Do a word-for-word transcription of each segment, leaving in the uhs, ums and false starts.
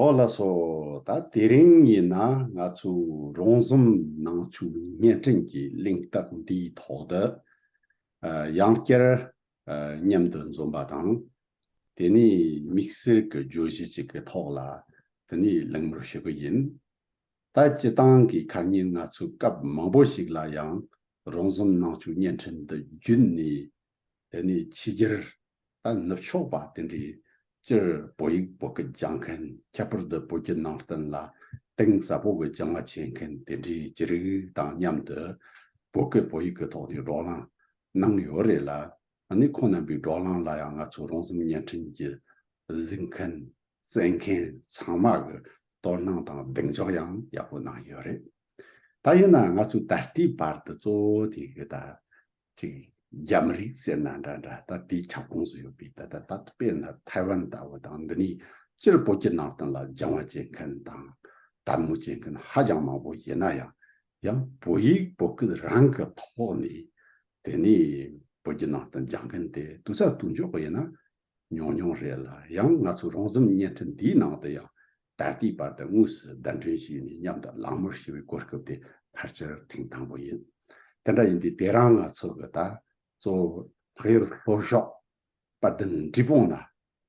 ཨོ་ལགས་སོ། ད་དེ་རིང་ཡིན་ན་ང་ཚོ་རོང་ཟོམ་ནང་ཆོས་བརྙན་འཕྲིན་གྱི་གླེང་སྟེགས་འདིའི་ཐོག་ཏུ་ཨ་ཡང་བསྐྱར་ཨ་མཉམ་དུ་འཛོམས་པ་དང་། དེ་ནས་དམིགས་བསལ་གྱི་བརྗོད་གཞི་ཅིག་གི་ཐོག་ལ་དེ་ནས་གླེང་མོལ་ཞུ་གི་ཡིན། ད་སྤྱིར་བཏང་གི་ཁ་ཉིན་ང་ཚོས་སྐབས་མང་པོ་ཞིག་ལ་ཡང་རོང་ཟོམ་ནང་ཆོས་བརྙན་འཕྲིན་འདི་བརྒྱུད་ནས། དེ་ནས་ཕྱི་རྒྱལ་ད་ནུབ་ཕྱོགས་པ་དེ་འདྲའི་སྤྱིར་བོད་ཡིག་བོད་སྐད་སྦྱང་མཁན། ཁྱད་པར་དུ་བོད་བརྒྱུད་ནང་བསྟན་ལ་གཏིང་ཟབ་པོ་གི་སྦྱང་བ་བྱེད་མཁན་དེ་འདྲའི་ཅི་རིགས་དང་མཉམ་དུ་བོད་སྐད་བོད་ཡིག་གི་ཐོག་ནས་བགྲོ་གླེང་གནང་ཡོད་རེད་ལ། ཨ་ནི་ཁོང་རྣམ་པའི་བགྲོ་གླེང་ལ་ཡང་ང་ཚོ་རོང་ཟོམ་བརྙན་འཕྲིན་གྱི་གཟིགས་མཁན་གསན་མཁན་ཚང་མ་གི་དོ་སྣང་དང་གདེང་འཇོག་ཡང་ཡག་པོ་གནང་ཡོད་རེད། ད་ཡིན་ན་ང་ཚོ་ད་ལྟའི་བར་དུ་གཙོ་བོ་དེ་གི་ད་ཅིག་རྒྱ་མི་རིགས་ཟེར་ན་འདྲ་འདྲ། ད་དེའི་ཁྱབ་ཁོངས་སུ་ཡོད་པའི་ད་ད་ད་དཔེར་ན་ཐའེ་ཝན་ལྟ་བུ་དང་། འདི་ནས་སྤྱིར་བོད་བརྒྱུད་ནང་བསྟན་ལ་སྦྱང་བ་བྱེད་མཁན་དང་དལ་མོ་བྱེད་མཁན་ཧ་ཅང་མང་པོ་ཡིན་ན་ཡང་། ཡང་བོད་ཡིག་བོད་སྐད་རང་གི་ཐོག་ནས་དེ་ནས་བོད་བརྒྱུད་ནང་བསྟན་སྦྱང་མཁན་དེ་དུས་ཚོད་དུ་འཇོག་གི་ཡིན་ན་ཉུང་ཉུང་རེད་ལ། ཡང་ང་ཚོ་རོང་ཟོམ་བརྙན་འཕྲིན་འདིའི་ནང་དུ་ཡང་ད་ལྟའི་བར་དུ་དངོས་སུ་གདན་འདྲེན་བྱས་ནས་མཉམ་དུ་གླེང་མོལ་ཞུ་བའི་གོ་སྐབས་དེ་ཕལ་ཆེར་ཐེངས་དང་པོ་ཡིན། དེ་འདྲ་ཡིན་དུས་དེ་རིང་ང་ཚོ་གི་ད་གཙོ་བོ་ལྷག་ཡུལ་ལྷོ་ཕྱོགས་དཔལ་ལྡན་འབྲས་སྤུངས་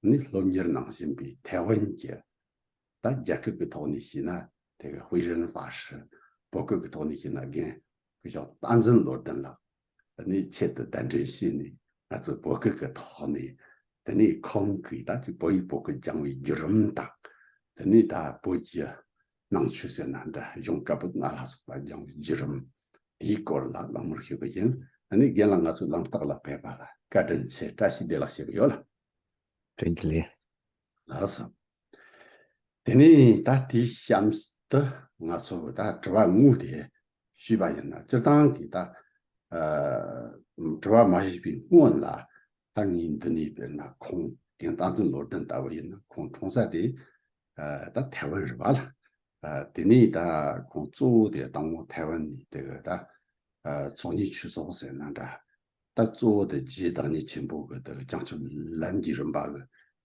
ན་ནི་སློབ་གཉེར་གནང་བཞིན་པའི་ཐའེ་ཝན་གྱི་ད་རྒྱ་སྐད་ཀྱི་ཐོག་ནས་བཤད་ན་དེ་གི་ཧུའེ་རན་ཧྥ་ཧྲི། བོད་སྐད་ཀྱི་ཐོག་ནས་བཤད་ན་རྒན་སྐུ་ཞབས་བསྟན་འཛིན་བློ་ལྡན་ལགས་ནི་ཆེད་དུ་གདན་འདྲེན་བྱས་ནས་ང་ཚོ་བོད་སྐད་ཀྱི་ཐོག་ནས། དེ་ནས་ཁོང་གིས་ད་ཅིག་བོད་ཡིག་བོད་སྐད་སྦྱང་བའི་བརྒྱུད་རིམ་དང་། དེ་ནས་ད་བོད་ཀྱི་ནང་ཆོས་ཟེར་ན་འདྲ། གཞུང་བཀའ་པོད་ལྔ་ལ་སོགས་པ་སྦྱང་བའི་བརྒྱུད་རིམ་དེའི་སྐོར་ལ་གླེང་མོལ་ཞུ་གི་ཡིན། ཨ་ནི་རྒན་ལགས་ང་ཚོའི་གླེང་སྟེགས་ལ་ཕེབས་པ་ལ་བཀའ་དྲིན་ཆེ། བཀྲ་ཤིས་བདེ་ལེགས་ཞུ་གི་ཡོད་ལ། བཀྲ་ཤིས་བདེ་ལེགས། ལགས་སོ། དེ་ནས་ད་དེའི་གཤམ་དུ་ང་ཚོ་ད་དྲི་བ་དངོས་དེ་ཞུས་པ་ཡིན་ན། སྤྱིར་བཏང་གི་ད་ཨ་དྲི་བ་མ་ཞུས་པའི་སྔོན་ལ་ད་ངས་འདི་ནས་དཔེར་ན་ཁོང་རྒན་བསྟན་འཛིན་བློ་ལྡན་ལྟ་བུ་ཡིན་ན་ཁོང་འཁྲུངས་ས་དེ་ཨ་ད་ཐའེ་ཝན་རེད་པ་ལ། ཨ་དེ་ནས་ད་ཁོང་གཙོ་བོ་དེ་དང་པོ་ཐའེ་ཝན་ནས་དེ་གི་ད་ཨ་ཚོགས་གཉིས་ཆོས་ཚོགས་ཟེར་ན་འདྲ། ད་གཙོ་བོ་དེ་རྗེ་བདག་ཉིད་ཆེན་པོ་གི་དེ་བྱང་ཆུབ་ལམ་གྱི་རིམ་པ་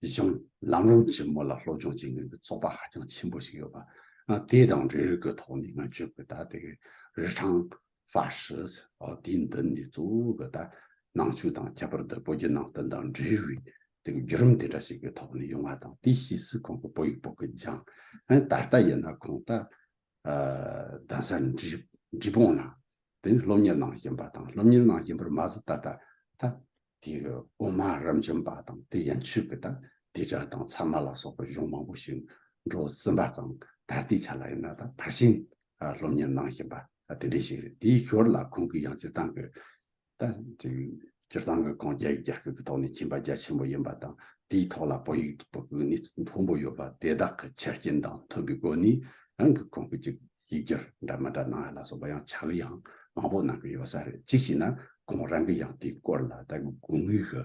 གི་གཞུང་ལམ་རིམ་ཆེན་མོ་ལ་སློབ་སྦྱོང་བྱེད་མཁན་གྱི་ཚོགས་པ་ཧ་ཅང་ཆེན་པོ་ཞིག་ཡོད་པ། ཨ་དེ་དང་འབྲེལ་ཡོད་ཀྱི་ཐོག་ནས་ང་ཚོས་གི་ད་དེ་གི་རི་ཁྲང་ཧྥ་ཧྲི་ཟེར། ཨོ་དེའི་མདུན་ནས་གཙོ་བོ་གི་ད་ནང་ཆོས་དང་། ཁྱད་པར་དུ་བོད་བརྒྱུད་ནང་བསྟན་དང་འབྲེལ་བའི་དེ་གི་བརྒྱུད་རིམ་དེ་འདྲ་ཞིག་གི་ཐོག་ནས་ཡོང་བ་དང་། དེའི་ཕྱིས་སུ་ཁོང་གི་བོད་ཡིག་བོད་སྐད་སྦྱངས། ཨ་ད་ལྟ་ཡིན་ན་ཁོང་ད་ཨ་གདན་ས་འབྲས་འབྲས་སྤུངས་ན་དེ་ནས་སློབ་གཉེར་གནང་བཞིན་པ་དང་། སློབ་གཉེར་གནང་བཞིན་པར་མ་ཟད་ད་ལྟ་ད་དེ་གི་དབུ་མ་རབ་འབྱམས་པ་དང་དེ་ཡན་ཆོད་ཀྱི་ད་དེ་སྒྲ་དང་ཚད་མ་ལ་སོགས་པའི་གཞུང་མང་པོ་ཞིག་འགྲོ་ཟིན་པ་དང་། ད་ལྟའི་ཆ་ལ་ཡིན་ན་ད་དར་ཞིང་ཨ་སློབ་གཉེར་གནང་བཞིན་པ་ཨ་དེ་འདྲ་ཞིག་རེད། དེའི་ཞོར་ལ་ཁོང་གིས་ཡང་སྤྱིར་བཏང་གི་ད་ཅིག་སྤྱིར་བཏང་གི་ཁོང་རྒྱ་ཡིག་རྒྱ་སྐད་ཀྱི་ཐོག་ནས་མཁྱེན་པ་རྒྱ་ཆེན་པོ་ཡིན་པ་དང་། དེའི་ཐོག་ལ་བོད་ཡིག་བོད་སྐད་གནས་ཚུལ་མཐོན་པོ་ཡོད་པ་དེ་དག་གི་ཆ་རྐྱེན་དང་མཐུན་པའི་སྒོ་ནས་ཡང་གི་ཁོང་གིས་ཅིག་ཡིག་སྒྱུར་འདྲ་མི་འདྲ་གནང་ཡ་ལ་སོགས་པ་ཡང་ཕྱག་ལས་ཡང་མང་པོ་གནང་གི་ཡོད་ས་རེད། གཅིག་བྱས་ན་ཁོང་རང་གིས་ཡང་དེའི་སྐོར་ལ་ད་གི་དགོངས་ཡིག་གི་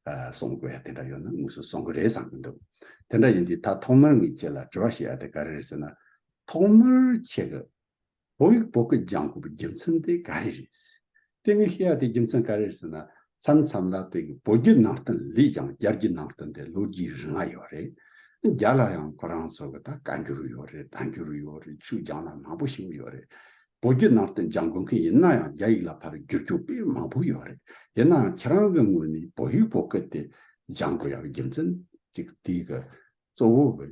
ཨ་གསུང་དགོས་ཡ་དེ་འདྲ་ཡོད་ན་དངོས་སུ་གསུང་གི་རེད་བསམ་གི་འདུག། དེ་འདྲ་ཡིན་དུས་ད་ཐོག་མར་ངས་ཁྱེད་ལ་དྲི་བ་བཤད་ཡ་དེ་ག་རེ་རེད་ཟེར་ན། ཐོག་མར་ཁྱེད་ཀྱི་བོད་ཡིག་བོད་སྐད་སྦྱང་དགོས་པའི་རྒྱུ་མཚན་དེ་ག་རེ་རེད། དེ་ངས་བཤད་ཡ་དེ་རྒྱུ་མཚན་ག་རེ་རེད་ཟེར་ན། མཚམས་མཚམས་ལ་དེ་གི་བོད་བརྒྱུད་ནང་བསྟན་ལས་ཀྱང་རྒྱ་བརྒྱུད་ནང་བསྟན་དེ་ལོ་རྒྱུས་རིང་བ་ཡོད་རེད། རྒྱ་ལ་ཡང་ཁོ་རང་ཚོ་གི་ད་བཀའ་འགྱུར་ཡོད་རེད། བསྟན་འགྱུར་ཡོད་རེད། ཆོས་སྦྱང་ན་མང་པོ་ཞིག་ཡོད་རེད། བོད་བརྒྱུད་ནང་བསྟན་སྦྱང་དགོས་མཁན་ཡིན་ན་ཡང་རྒྱ་ཡིག་ལ་ཕར་བསྒྱུར་རྒྱུ་དཔེ་མང་པོ་ཡོད་རེད། ཡིན་ནའང་ཁྱེད་རང་གི་ངོས་ནས་བོད་ཡིག་བོད་སྐད་དེ་སྦྱང་དགོས་ཡག་རྒྱུ་མཚན་ཅིག་དེ་གི་གཙོ་བོ་གི་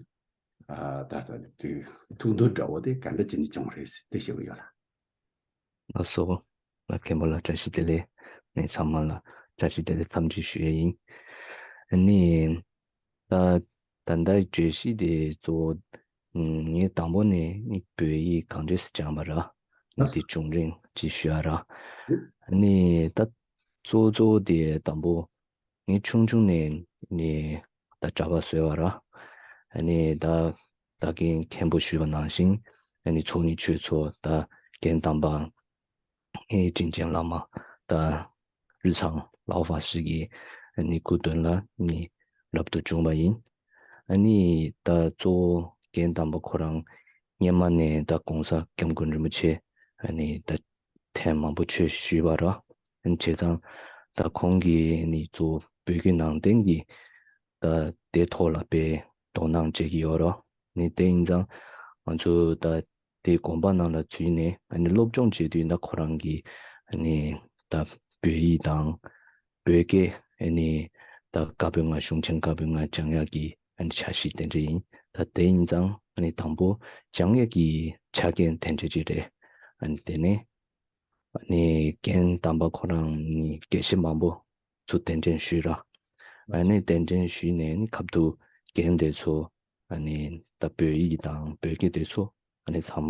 ཨ་ད་ལྟ་དེ་ཐུགས་འདོད་འདྲ་བོ་དེ་ག་འདྲ་བྱས་ནས་བྱུང་རེད་ཟེར་དེ་ཞུ་གི་ཡོད་ལ། ལགས་སོ། ལགས་མཁན་པོ་ལགས་བཀྲ་ཤིས་བདེ་ལེགས། ངས་ཚང་མ་ལ་བཀྲ་ཤིས་བདེ་ལེགས་འཚམས་འདྲི་ཞུ་ཡས་ཡིན། ཨ་ནི་ད་ད་ལྟའི་བརྗོད་གཞི་དེ་གཙོ་བོ་ངས་དང་པོ་ནས་ནི་བོད་ཡིག་གང་འདྲས་སེ་སྦྱངས་པ་ར། ནི་དེ་བྱུང་རིམ་ཅིག་ཞུ་ཡ་ར། ཨ་ནི་ད་གཙོ་བོ་གཙོ་བོ་དེ་དང་པོ་ངས་ཆུང་ཆུང་ནས་ནི་ད་གྲྭ་པ་བཟོས་པ་ར། ཨ་ནི་ད་ད་གིན་མཁན་པོ་ཞུས་པ་ནང་བཞིན་ཨ་ནི་ཚོགས་གཉིས་ཆོས་ཚོགས་ད་རྒན་དམ་པ་ཨེ་དྲིན་ཅན་བླ་མ་ད་རི་ཚང་ལའོ་ཧྥ་ཧྲི་གི་ཨ་ནི་སྐུ་མདུན་ལ་ནི་རབ་ཏུ་བྱུང་བ་ཡིན། ཨ་ནི་ད་གཙོ་བོ་རྒན་དམ་པ་ཁོ་རང་སྔོན་མ་ནས་ད་གོང་ས་སྐྱབས་མགོན་རིན་པོ་ཆེ་ཨ་ནི་ད་ཐེངས་མང་པོ་ཆོས་ཞུས་པ་ར། བྱས་ཙང་ད་ཁོང་གིས་ནི་གཙོ་བོ་བོད་བརྒྱུད་ནང་བསྟན་གྱི་ད་དེ་ཐོག་ལ་དཔེ་དོ་སྣང་བྱེད་ཀྱི་ཡོད་ར། ནི་དེ་ཡིན་ཙང་ང་ཚོ་ད་དེ་དགོངས་པ་ནང་ལ་འཛུལ་ནས་ཨ་ནི་སློབ་སྦྱོང་བྱེད་དུས་ད་ཁོ་རང་གི་ཨ་ནི་ད་བོད་ཡིག་དང་བོད་སྐད་ཨ་ནི་ད་བཀའ་པོད་ལྔ་གཞུང་ཆེན་བཀའ་པོད་ལྔ་སྦྱང་ཡག་གི་ཨ་ནི་འཆར་གཞི་དེ་འདྲ་ཡིན། ད་དེ་ཡིན་ཙང་ཨ་ནི་དང་པོ་སྦྱང་ཡག་གི་ཆ་རྐྱེན་དེ་འདྲ་ཅིག་རེད། ཨ་ནི་དེ་ནས་ཨ་ནི་རྒན་དམ་པ་ཁོ་རང་ནི་དགེ་བཤེས་མང་པོ་ཚོ་གདན་འདྲེན་ཞུས་ར། ཨ་ནི་གདན་འདྲེན་ཞུས་ནས་ནི་ཁབ་ཏུ་རྒན་དེ་ཚོ་ཨ་ནི་ད་བོད་ཡིག་དང་བོད་སྐད་དེ་ཚོ་ཨ་ནི་ཚང་མ་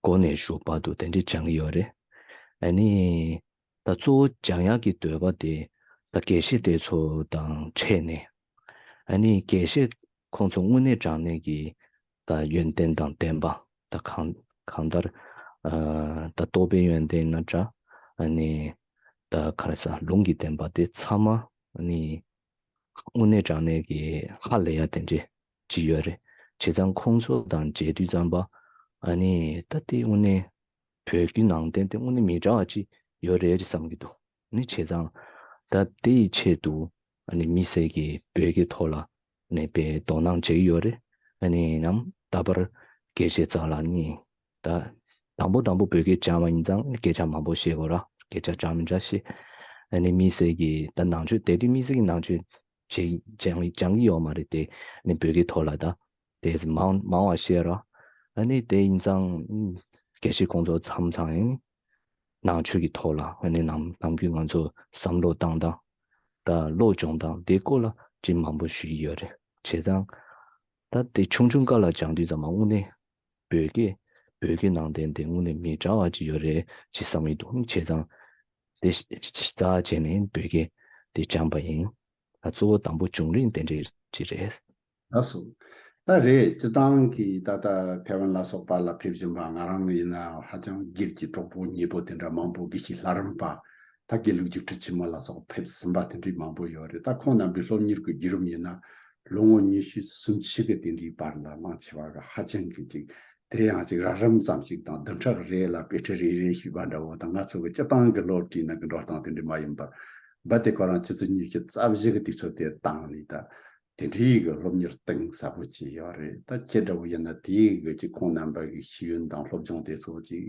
འགོ་ནས་མཇུག་བར་དུ་དེ་འདྲ་སྦྱང་གི་ཡོད་རེད། ཨ་ནི་ད་གཙོ་བོ་སྦྱང་ཡག་གི་འདོད་པ་དེ་ད་དགེ་བཤེས་དེ་ཚོ་དང་འཕྲད་ནས་ཨ་ནི་དགེ་བཤེས་ཁོང་ཚོ་དངོས་གནས་དྲང་གནས་ཀྱི་ད་ཡོན་ཏན་དང་ལྡན་པ་ད་གང་གང་ལྟར་ཨ་ད་རྟོགས་པའི་ཡོན་ཏན་ན་འདྲ་ཨ་ནི་ད་ག་རེ་ཟ་ལུང་གི་བསྟན་པ་དེ་ཚང་མ་ཨ་ནི་དངོས་གནས་དྲང་གནས་ཀྱི་ཧ་ལས་ཡ་དེ་འདྲས་ཅིག་ཡོད་རེད། བྱས་ཙང་ཁོང་ཚོ་དང་མཇལ་དུས་ཙམ་པ་ཨ་ནི་ད་དེ་དངོས་གནས་བོད་ཀྱི་ནང་བསྟན་དེ་དངོས་གནས་མི་འདྲ་བ་ཅིག་ཡོད་རེད་ཅེས་བསམ་གྱི་འདུག་ནི་བྱས་ཙང་ད་དེ་ཡི་ཆེད་དུ་ཨ་ནི་དམིགས་བསལ་གྱི་བོད་ཀྱི་ཐོག་ལ་ནས་དཔེ་དོ་སྣང་བྱེད་ཀྱི་ཡོད་རེད། ཨ་ནི་ནམ་ད་བར་དགེ་བཤེས་ཚང་ལ་ནི་ད་དང་པོ་དང་པོ་བོད་སྐད་སྦྱང་བ་ཡིན་ཙང་སྐད་ཆ་མང་པོ་བཤད་དགོས་ར། སྐད་ཆ་འདྲ་མི་འདྲ་བཤད། ཨ་ནི་དམིགས་བསལ་གྱི་ད་ནང་ཆོས་དེ་དུས་དམིགས་བསལ་གྱི་ནང་ཆོས་བྱེད་སྦྱང་སྦྱང་གི་ཡོད་མ་རེད་དེ། ཨ་ནི་བོད་སྐད་ཐོག་ལ་ད་དེ་མང་མང་བ་བཤད་ར། ཨ་ནི་དེ་ཡིན་ཙང་དགེ་བཤེས་ཁོང་ཚོ་མཚམས་མཚམས་ཡིན་ནང་ཆོས་ཀྱི་ཐོག་ལ་ཨ་ནི་ནམ་ནམ་རྒྱུན་ང་ཚོ་བསམ་བློ་བཏང་སྟངས་ད་བློ་སྦྱོང་སྟངས་དེ་སྐོར་ལ་ཅིག་མང་པོ་ཞུ་གི་ཡོད་རེད། བྱས་ཙང་ད་དེ་ཆུང་ཆུང་སྐབས་ལ་སྦྱང་དུས་ཙམ་པ་དངོས་གནས་བོད་སྐད་བོད་སྐད་ནང་བསྟན་དེ་དངོས་གནས་མི་འདྲ་བ་ཅིག་ཡོད་རེད་ཅེས་བསམ་གྱི་འདུག་བྱས་ཙང་དེ་རྩ་བྱས་ནས་བོད་སྐད་དེ་སྦྱངས་པ་ཡིན། ད་གཙོ་བོ་དང་པོ་བྱུང་རིམ་དེ་འདྲ་ཅིག་རེད། ལགས་སོ། ད་རེད། སྤྱིར་བཏང་གི་ད་ལྟ་ཐའེ་ཝན་ལ་སོགས་པ་ལ་ཕེབས་བཞིན་པ་ང་རང་ཡིན་ན་ཧ་ཅང་སྒེར་གྱི་གྲོགས་པོ་ཉེ་པོ་དེ་འདྲ་མང་པོ་དགེ་བཤེས་ལྷ་རམས་པ་ད་དགེ་ལུགས་རྒྱུགས་སྤྲོད་ཆེན་མོ་ལ་སོགས་ཕེབས་ཟིན་པ་དེ་འདྲའི་མང་པོ་ཡོད་རེད། ད་ཁོང་རྣམ་པའི་སློབ་གཉེར་གྱི་བརྒྱུད་རིམ་ཡིན་ན་ལོ་ངོ་ཉི་ཤུ་སུམ་ཅུ་གི་དེ་འདྲའི་བར་ལ་མང་ཆེ་བ་གི་ཧ་ཅང་གི་ཅིག་དེ་ཡང་ཅིག་རགས་རིམ་ཙམ་ཞིག་དང་བདུན་ཕྲག་རེ་ལ་དཔེ་ཁྲིད་རེ་རེ་ཞུས་པ་འདྲ་བོ་དང་། ང་ཚོ་གི་སྤྱིར་བཏང་གི་སློབ་ཁྲིད་ནང་གི་འགྲོ་སྟངས་དེ་འདྲ་མ་ཡིན་པར་རྦད་དེ་ཁོ་རང་ཆུ་ཚོད་ཉི་ཤུ་རྩ་བཞི་གི་དུས་ཚོད་དེ་བཏང་ནས་ད། དེ་འདྲའི་གི་སློབ་གཉེར་གཏིང་ཟབ་པོ་ཅིག་ཡོད་རེད། ད་ཁྱེད་འདྲ་བོ་ཡིན་ན་དེའི་གི་ཅིག་ཁོང་རྣམ་པ་གི་ཤེས་ཡོན་དང་སློབ་སྦྱོང་དེ་ཚོ་ཅིག་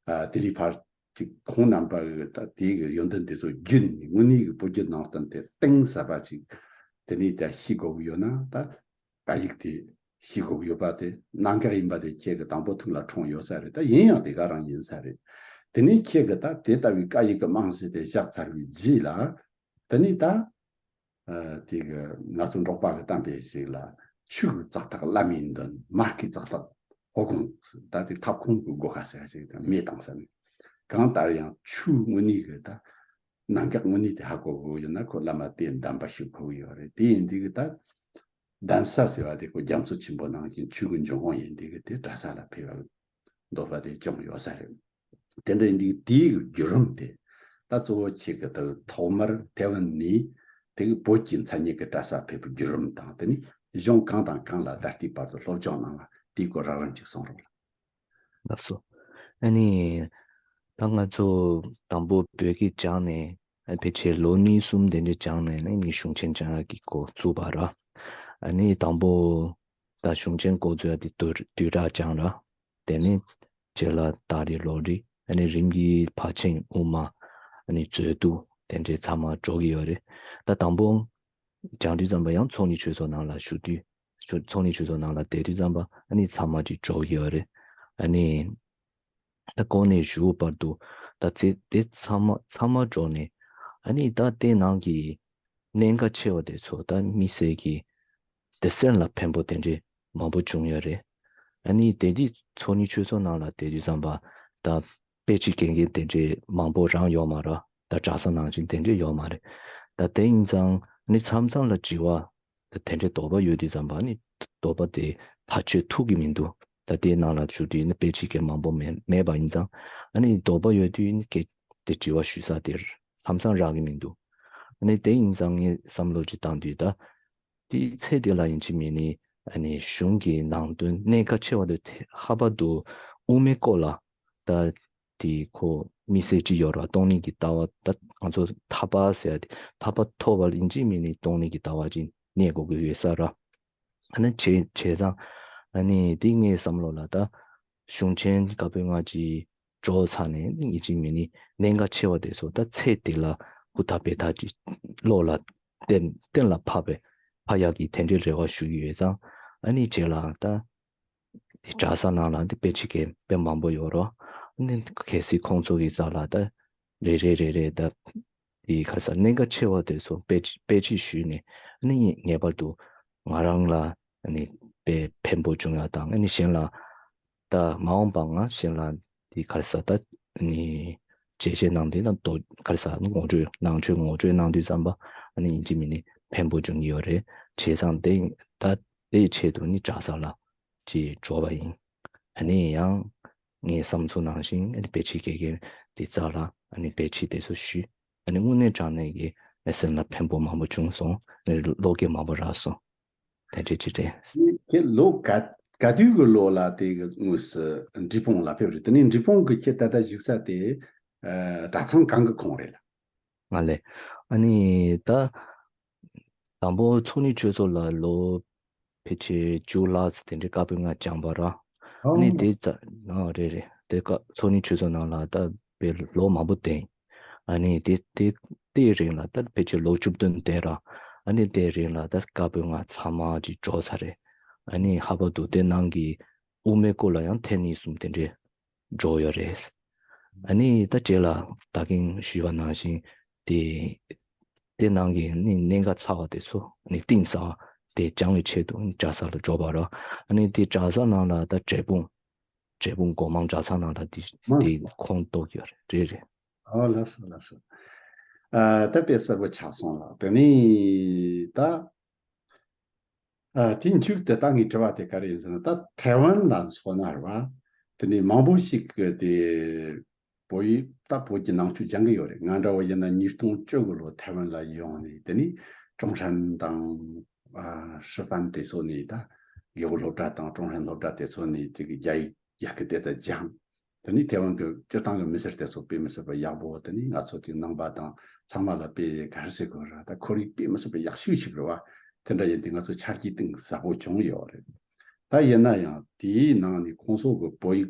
ཨ་དེ་རིང་ཕར་ཅིག་ཁོང་རྣམ་པ་གི་ད་དེའི་གི་ཡོན་ཏན་དེ་ཚོ་བརྒྱུད་ནས་དངོས་གནས་གི་བོད་བརྒྱུད་ནང་བསྟན་དེ་གཏིང་ཟབ་པ་ཅིག་དེ་ནས་ད་ཤེས་དགོས་གི་ཡོད་ན། ད་སྐད་ཡིག་དེ་ཤེས་དགོས་གི་ཡོད་པ་དེ་གནད་འགག་ཡིན་པ་དེ་ཁྱེད་གི་དང་པོ་ཐུགས་ལ་འཁྲུངས་ཡོད་ས་རེད། ད་ཡིན་ཡང་དེ་ག་རང་ཡིན་ས་རེད། དེ་ནས་ཁྱེད་གི་ད་དེ་ལྟ་བུའི་སྐད་ཡིག་གི་རྨང་གཞི་དེ་བཞག་ཚར་བའི་རྗེས་ལ་དེ་ནས་ད། ཨ་དེ་གི་ང་ཚོ་འབྲོག་པ་གི་གཏམ་དཔེ་ཞིག་ལ་ཆུ་གི་ཙག་ཐག་བླ་མའི་མདུན། མར་གི་ཙག་ཐག་ཕོ་གོང་། ད་དེ་ཐབ་ཁུང་གི་སྒོ་ཁ་ཟེར་ཞིག་དང་མེ་བཏང་ས་ནི། གང་ལྟར་ཡང་ཆུ་དངོས་གནས་གི་ད་གནད་འགག་དངོས་གནས་དེ་ཧ་གོ་དགོས་ཡོད་ན་ཁོ་བླ་མ་དེ་གདམས་པ་ཞུ་དགོས་ཡོད་རེད། དེ་ཡིན་དུས་གི་ད་གདན་ས་ཟེར་བ་དེ་ཁོ་རྒྱ་མཚོ་ཆེན་པོ་ནང་བཞིན་ཆུ་གི་འབྱུང་ཁུངས་ཡིན་དུས་གི་དེ་གྲྭ་ས་ལ་ཕེབས་པ་འདོད་པ་དེ་བྱུང་ཡོད་ས་རེད། དེ་འདྲ་ཡིན་དུས་དེའི་བརྒྱུད་རིམ་དེ་ད་གཙོ་བོ་ཁྱེད་ཀྱི་ད་ཐོག་མར་ཐའེ་ཝན་ནས་དེ་གི་བོད་ཀྱི་མཚན་ཉིད་ཀྱི་གྲྭ་ས་ཕེབས་པའི་བརྒྱུད་རིམ་དང་། དེ་ནས་གཞུང་གང་དང་གང་ལ་ད་ལྟའི་བར་དུ་སློབ་སྦྱོང་གནང་བ་དེའི་སྐོར་རགས་རིམ་ཅིག་གསུང་རོགས་ལ། ལགས་སོ། ཨ་ནི་ད་ང་ཚོ་དང་པོ་བོད་སྐད་སྦྱངས་ནས་ཨ་ཕལ་ཆེར་ལོ་གཉིས་གསུམ་དེ་འདྲ་སྦྱངས་ནས་ནི་ནི་གཞུང་ཆེན་སྦྱང་ཡག་གི་འགོ་བཙུགས་པ་ར། ཨ་ནི་དང་པོ་ད་གཞུང་ཆེན་འགོ་བཙུགས་ཡག་དེ་བསྡུས་བསྡུས་གྲྭ་སྦྱངས་ར། དེ་ནས་རྗེས་ལ་ཏཱ་རེ་ལོ་རེ་ཨ་ནི་རིམ་གྱིས་ཕར་ཕྱིན་དབུ་མ་ཨ་ནི་མཛོད་བསྡུས་དེ་འདྲའི་ཚང་མ་འགྲོ་གི་ཡོད་རེད། ད་དང་པོ་སྦྱང་དུས་ཙམ་པ་ཡང་ཚོགས་གཉིས་ཆོས་ཚོགས་ནང་ལ་ཞུགས་དུས་ཞུ་ཚོགས་གཉིས་ཆོས་ཚོགས་ནང་ལ་བསྡད་དུས་ཙམ་པ་ཨ་ནི་ཚང་མ་ཅིག་འགྲོ་གི་ཡོད་རེད། ཨ་ནི་ད་གོང་ནས་ཞུ་བར་དུ་ད་ཚེ་དེ་ཚང་མ་ཚང་མ་འགྲོ་ནས་ཨ་ནི་ད་དེ་ནང་གི་གནད་འགག་ཆེ་བ་དེ་ཚོ་ད་དམིགས་བསལ་གྱི་དེ་སེམས་ལ་ཕན་པོ་དེ་འདྲའི་མང་པོ་བྱུང་ཡོད་རེད། ཨ་ནི་དེ་དུས་ཚོགས་གཉིས་ཆོས་ཚོགས་ནང་ལ་བསྡད་དུས་ཙམ་པ་ད་དཔེ་ཆ་དགེ་རྒན་དེ་འདྲའི་མང་པོ་རང་ཡོད་མ་རེད། ད་གྲྭ་ས་ནང་བཞིན་དེ་འདྲའི་ཡོད་མ་རེད། ད་དེ་ཡིན་ཙང་ཨ་ནི་མཚམས་མཚམས་ལ་དྲི་བ་ད་དེ་འདྲའི་དོགས་པ་ཡོད་དུས་ཙམ་པ་ཨ་ནི་དོགས་པ་དེ་ཐག་གཅོད་ཐུབ་ཀྱི་མི་འདུག་ད་དེའི་ནང་ལ་ཞུགས་དུས་ནི་དཔེ་ཆ་དགེ་མང་པོ་མེད་མེད་པ་ཡིན་ཙང་ཨ་ནི་དོགས་པ་ཡོད་དུས་ནི་སྐད་དེ་དྲི་བ་ཞུ་ས་དེ་མཚམས་མཚམས་རག་གི་མི་འདུག་ཨ་ནི་དེ་ཡིན་ཙང་ངས་བསམ་བློ་ཅིག་བཏང་དུས་ད་དེའི་ཚེ་དེ་ལ་ཡིན་གཅིག་མིན་ནི་ཨ་ནི་གཞུང་གི་ནང་དོན་གནད་འགག་ཆེ་བ་དེ་ཧ་པ་དུ་དབུ་མའི་སྐོར་ལ་ད་དེ་ཁོ་དམིགས་བསལ་ཅིག་ཡོད་ར། སྟོང་ཉིད་ཀྱི་ལྟ་བ་ད་ང་ཚོ་ཐར་པ་ཟེར་ཡ་དེ་ཐར་པ་ཐོབ་པ་ཡིན་གཅིག་མིན་ནི་སྟོང་ཉིད་ཀྱི་ལྟ་བ་ཅིག་གནས་དགོས་ཀྱི་ཡོད་ས་ར། ཨ་ནི་བྱས་བྱས་ཙང་ཨ་ནི་དེ་ངའི་བསམ་བློ་ལ་ད་གཞུང་ཆེན་བཀའ་པོད་ལྔ་ཅིག་འགྲོ་ཚར་ནས་ཡིན་གཅིག་མིན་གཉིས་གནད་འགག་ཆེ་བ་དེ་ཚོ་ད་ཚེ་འདི་ལ་ཧུར་ཐག་འབད་ཐག་ཅིག་བློ་ལ་གཏན་གཏན་ལ་ཕབ་པའི་ཕབ་ཡག་གི་དེ་འདྲའི་རེ་བ་ཞུ་གི་ཡོད་ཙང་ཨ་ནི་རྗེས་ལ་ད་དེ་གྲྭ་ས་ནང་ལ་འདི་དཔེ་ཆ་མཁན་དཔེ་མང་པོ་ཡོད་རོ། ཨ་ནི་གལ་སྲིད་ཁོང་ཚོ་གི་རྩ་ལ་ད་རེ་རེ་རེ་རེ་ད་དེ་ག་ས་གནད་འགག་ཆེ་བ་དེ་ཚོ་དཔེ་དཔེ་ཆ་ཞུས་ནས་ཨ་ནི་ངེས་པར་དུ་ང་རང་ལ་ཨ་ནི་དཔེ་ཕན་པོ་བྱུང་ཡག་དང་ཨ་ནི་གཞན་ལ་ད་མ་འོངས་པ་ང་གཞན་ལ་དེ་ག་རེ་ཟ་ད་ནི་བྱས་རྗེས་གནང་དེ་ན་དོ་ག་རེ་ཟ་ངོ་སྤྲོད་ནང་ཆོས་ངོ་སྤྲོད་གནང་དུས་ཙམ་པ་ཨ་ནི་ཡིན་གཅིག་མིན་གཉིས་ཕན་པོ་འབྱུང་གི་ཡོད་རེད། བྱས་ཙང་དེ་ད་དེའི་ཆེད་དུ་ནི་གྲྭ་ས་ལ་ཅིག་འགྲོ་བ་ཡིན། ཨ་ནི་ཡང་ངའི་བསམ་ཚུལ་ནང་བཞིན་ཨ་ནི་དཔེ་ཆ་དགེ་རྒན་དེ་རྩ་ལ་ཨ་ནི་དཔེ་ཆ་དེ་ཚོ་ཞུས། ཨ་ནི་དངོས་གནས་དྲང་གནས་ཀྱི་ཨ་སེམས་ལ་ཕན་པོ་མང་པོ་བྱུང་སོང་། ཨ་ནི་བློ་སྐྱེད་མང་པོ་རག་སོང་། དེ་འདྲ་ཅིག་རེད། ཁྱེད་ལོ་ག་ག་དུས་ཀྱི་ལོ་ལ་དེ་གི་དངོས་སུ་འབྲས་སྤུངས་ལ་ཕེབས་རེད། དེ་ནས་འབྲས་སྤུངས་ཀྱི་ཁྱེད་ད་ལྟ་བཞུགས་ས་དེ་ཨ་གྲྭ་ཚང་གང་གི་ཁོངས་རེད་ལ། ང་ལས་ཨ་ནི་ད་དང་པོ་ཚོགས་གཉིས་ཆོས་ཚོགས་ལ་ལོ་ཕལ་ཆེར་བཅུ་ལྷག་ཙམ་དེ་འདྲའི་བཀའ་པོད་ལྔ་སྦྱངས་པ་ར། ཨ་ནི་ཨོ་དེ་ཙ་ཨ་རེད་རེད། དེ་ཀ་ཚོགས་གཉིས་ཆོས་ཚོགས་ནང་ལ་ད་དཔེ་ལོ་མང་པོ་བསྡད། ཨ་ནི་དེ་དེ་དེའི་རིང་ལ་ད་ཕལ་ཆེར་ལོ་བཅུ་བདུན་བསྡད་ར། ཨ་ནི་དེའི་རིང་ལ་ད་བཀའ་པོད་ལྔ་ཚང་མ་ཅིག་འགྲོ་ཚར་རེད། ཨ་ནི་ཧ་བ་འདུག་དེ་ནང་གི་དབུ་མའི་སྐོར་ལ་ཡང་ཐེངས་གཉིས་གསུམ་དེ་འདྲའི་འགྲོ་ཡོད་རེད། ཨ་ནི་ད་རྗེས་ལ་ད་གིན་ཞུས་པ་ནང་བཞིན་དེ་དེ་ནང་གི་ནི་གནད་འགག་ཚ་བ་དེ་ཚོ་ནི་གཏིང་ཟབ་དེ་སྦྱང་བའི་ཆེད་དུ་ནི་གྲྭ་ས་ལ་འགྲོ་བ་ར། ཨ་ནི་དེ་གྲྭ་ས་ནང་ལ་ད་འབྲས་སྤུངས་འབྲས་སྤུངས་སྒོ་མང་གྲྭ་ཚང་ནང་ལ་དེ་མ་དེ་ཁོངས་གཏོགས་ཡོད་རེད་རེད། ཨོ་ལགས་སོ་ལགས་སོ། ཨ་ད་དཔེ་གསལ་པོ་ཆགས་སོང་ལགས། དེ་ནི་ད། ཨ་དེའི་མཇུག་ཏུ་ད་ངའི་དྲི་བ་དེ་ག་རེ་ཡིན་ཟེར་ན། ད་ཐའེ་ཝན་ལ་མཚོན་ན་རེད་བ། དེ་ནས་མང་པོ་ཞིག་གིས་དེ་བོད་ཡིག་ད་བོད་ཀྱི་ནང་ཆོས་སྦྱང་གི་ཡོད་རེད། ང་འདྲ་བོ་ཡིན་ན་ཉིས་སྟོང་བཅུ་དགུ་ལོ་ཐའེ་ཝན་ལ་ཡོང་ནས་དེ་ནས་ཀྲུང་ཧྲན་དང་ཨ་ཧྲི་ཧྥན་དེ་ཚོ་ནས་ད་དགེ་ལུགས་སློབ་གྲྭ་དང་ཀྲུང་ཧྲན་སློབ་གྲྭ་དེ་ཚོ་ནས་དེ་གི་རྒྱ་ཡིག་རྒྱ་སྐད་དེ་ད་སྦྱངས། དེ་ནས་ཐའེ་ཝན་གྱི་སྤྱིར་བཏང་གི་མི་སེར་དེ་ཚོ་དཔེ་མི་སྲིད་པ་ཡག་པོ། དེ་ནས་ང་ཚོ་གི་ནང་པ་དང་ཚང་མ་ལ་དཔེ་ག་རེ་ཟེར་དགོས་ར། ད་ཁོར་ཡུག་དཔེ་མི་སྲིད་པ་ཡག་ཤོས་ཤིག་རེད་བ། དེ་འདྲ་ཡིན་དུས་ང་ཚོ་ཆ་རྐྱེན་གཏིང་ཟབ་པོ་བྱུང་ཡོད་རེད། ད་ཡིན་ན་ཡང་དེའི་ནང་ནས་ཁོང་ཚོ་གི་བོད་ཡིག་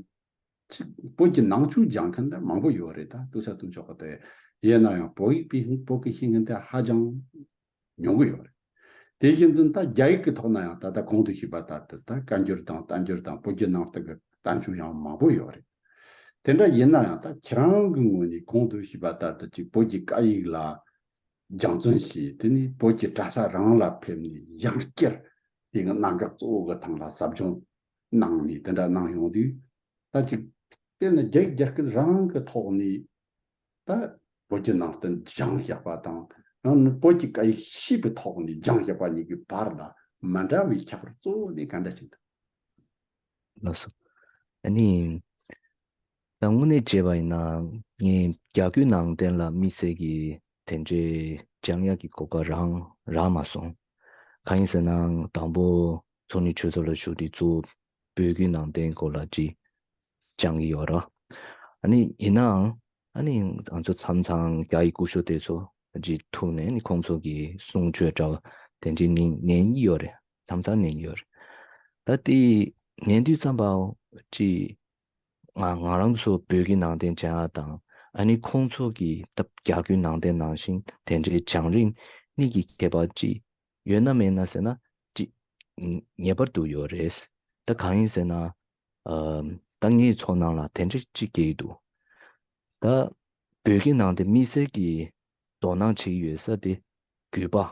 ཅིག་བོད་ཀྱི་ནང་ཆོས་སྦྱང་མཁན་འདྲ་མང་པོ་ཡོད་རེད། ད་ལྟོས་ས་ལྟོས་ཆོག་གི་དེ་ཡིན་ན་ཡང་བོད་ཡིག་དཔེ་བོད་ཀྱི་ཤེས་མཁན་དེ་ཧ་ཅང་ཉུང་གི་ཡོད་རེད། དེ་བཞིན་དུ་ད་རྒྱ་ཡིག་གི་ཐོག་ན་ཡང་ད་ལྟ་གོང་དུ་ཞུས་པ་ལྟར་དུ་ད་བཀའ་འགྱུར་དང་བསྟན་འགྱུར་དང་བོད་ཀྱི་ནང་བསྟན་གྱི་བསྟན་བཅོས་ཡང་མང་པོ་ཡོད་རེད། དེ་འདྲ་ཡིན་ན་ཡང་ད་ཁྱེད་རང་གི་ངོས་ནས་གོང་དུ་ཞུས་པ་ལྟར་དུ་ཅིག་བོད་ཀྱི་སྐད་ཡིག་ལ་སྦྱང་བརྩོན་བྱས། དེ་ནས་བོད་ཀྱི་གྲྭ་ས་རང་ལ་ཕེབས་ནས་ཡང་བསྐྱར་དེ་གི་གནད་འགག་གཙོ་བོ་གི་ཐང་ལ་ཟབ་སྦྱོང་གནང་ནས་དེ་འདྲ་གནང་ཡོང་དུས། ད་ཅིག་དཔེར་ན་རྒྱ་ཡིག་རྒྱ་སྐད་རང་གི་ཐོག་ནས་ད་བོད་ཀྱི་ནང་བསྟན་སྦྱངས་བཞག་པ་དང་། ཡང་ན་བོད་ཀྱི་སྐད་ཡིག་ཤེས་པའི་ཐོག་ནས་སྦྱངས་བཞག་པ་གཉིས་ཀྱི་བར་ལ་མི་འདྲ་བའི་ཁྱད་པར་གཙོ་བོ་དེ་ག་འདྲ་ཞིག་འདུག་ལགས་སོ། ཨ་ནི། ད་དངོས་གནས་བྱས་པ་ཡིན་ན་ངས་རྒྱ་སྐད་ནང་བསྟན་ལ་དམིགས་བསལ་གྱི་དེ་འདྲའི་སྦྱང་ཡག་གི་གོ་སྐབས་རག་རག་མ་སོང་། གང་ཡིན་ཟེར་ན་དང་པོ་ཚོགས་གཉིས་ཆོས་ཚོགས་ལ་ཞུགས་དུས་གཙོ་བོ་བོད་ཀྱི་ནང་བསྟན་སྐོར་ལ་ཅིག་སྦྱང་གི་ཡོད་ར། ཨ་ནི་ཡིན་ནའང་ཨ་ནི་ང་ཚོ་མཚམས་མཚམས་རྒྱ་ཡི་སྐུ་ཞབས་དེ་ཚོ་ཅིག་ཐུག་ནས་ཨ་ནི་ཁོང་ཚོ་གི་གསུང་ཆོས་འདྲ་བ་དེ་འདྲའི་ཉན་ཉན་གྱི་ཡོད་རེད། མཚམས་མཚམས་ཉན་གྱི་ཡོད་རེད། ད་དེ་ཉན་དུས་ཙམ་པ་ཅིག་ང་ང་རང་ཚོ་བོད་ཀྱི་ནང་བསྟན་སྦྱང་ཡག་དང་ཨ་ནི་ཁོང་ཚོ་གི་ད་རྒྱ་སྐད་ནང་བསྟན་ནང་བཞིན་དེ་འདྲའི་སྦྱང་རིགས་གཉིས་ཀྱི་ཁྱད་པར་ཅིག་ཡོད་ན་མེད་ན་ཟེར་ན་ཅིག་ངེས་པར་དུ་ཡོད་རེད། ད་གང་ཡིན་ཟེར་ན་ཨམ་ད་ངའི་ཚོར་སྣང་ལ་དེ་འདྲ་ཅིག་སྐྱེ་གི་འདུག་ད་བོད་ཀྱི་ནང་བསྟན་དམིགས་བསལ་གྱི་དོ་སྣང་བྱེད་ཀྱི་ཡོད་ས་དེ་བརྒྱུད་པ།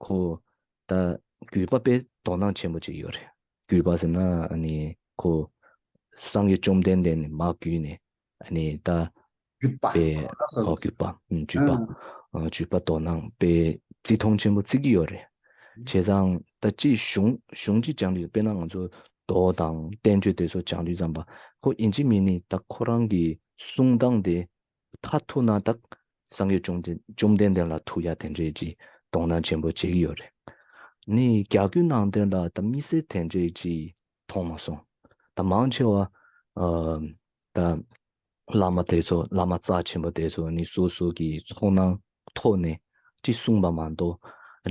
ཁོ་ད་བརྒྱུད་པ་དཔེ་དོ་སྣང་ཆེན་པོ་ཅིག་ཡོད་རེད། བརྒྱུད་པ་ཟེར་ན་ཨ་ནི་ཁོ་སངས་རྒྱས་བཅོམ་ལྡན་འདས་ནས་མར་བརྒྱུད་ནས་ཨ་ནི་ད་བརྒྱུད་པ། དཔེ་ལགས་སོ་ཨོ་ལགས་སོ། བརྒྱུད་པ་ཨུམ་བརྒྱུད་པ། ཨ་ཨ་བརྒྱུད་པ་དོ་སྣང་དཔེ་བརྩི་མཐོང་ཆེན་པོ་བརྩི་གི་ཡོད་རེད། བྱས་ཙང་ད་ཅིག་གཞུང་གཞུང་གཅིག་སྦྱང་དུས་དཔེར་ན་ང་ཚོ་མདོ་དང་བསྟན་བཅོས་དེ་ཚོ་སྦྱང་དུས་ཙམ་པ་ཁོ་ཡིན་གཅིག་མིན་གཉིས་ད་ཁོ་རང་གི་གསུང་སྟངས་དེ་མཐར་ཐུག་ན་ད་སངས་རྒྱས་བཅོམ་ལྡན་བཅོམ་ལྡན་འདས་ལ་ཐུག་ཡ་དེ་འདྲས་ཅིག་དོ་སྣང་ཆེན་པོ་བྱེད་ཀྱི་ཡོད་རེད། ནི་རྒྱ་སྐད་ནང་བསྟན་ལ་ད་དམིགས་བསལ་དེ་འདྲས་ཅིག་མཐོང་མ་སོང་། ད་མང་ཆེ་བ་ཨ་ད་བླ་མ་དེ་ཚོ་བླ་མ་རྩ་ཆེན་པོ་དེ་ཚོ་ནི་སོ་སོ་གི་ཚོར་སྣང་ཐོག་ནས་ཅིག་གསུངས་པ་མ་གཏོགས་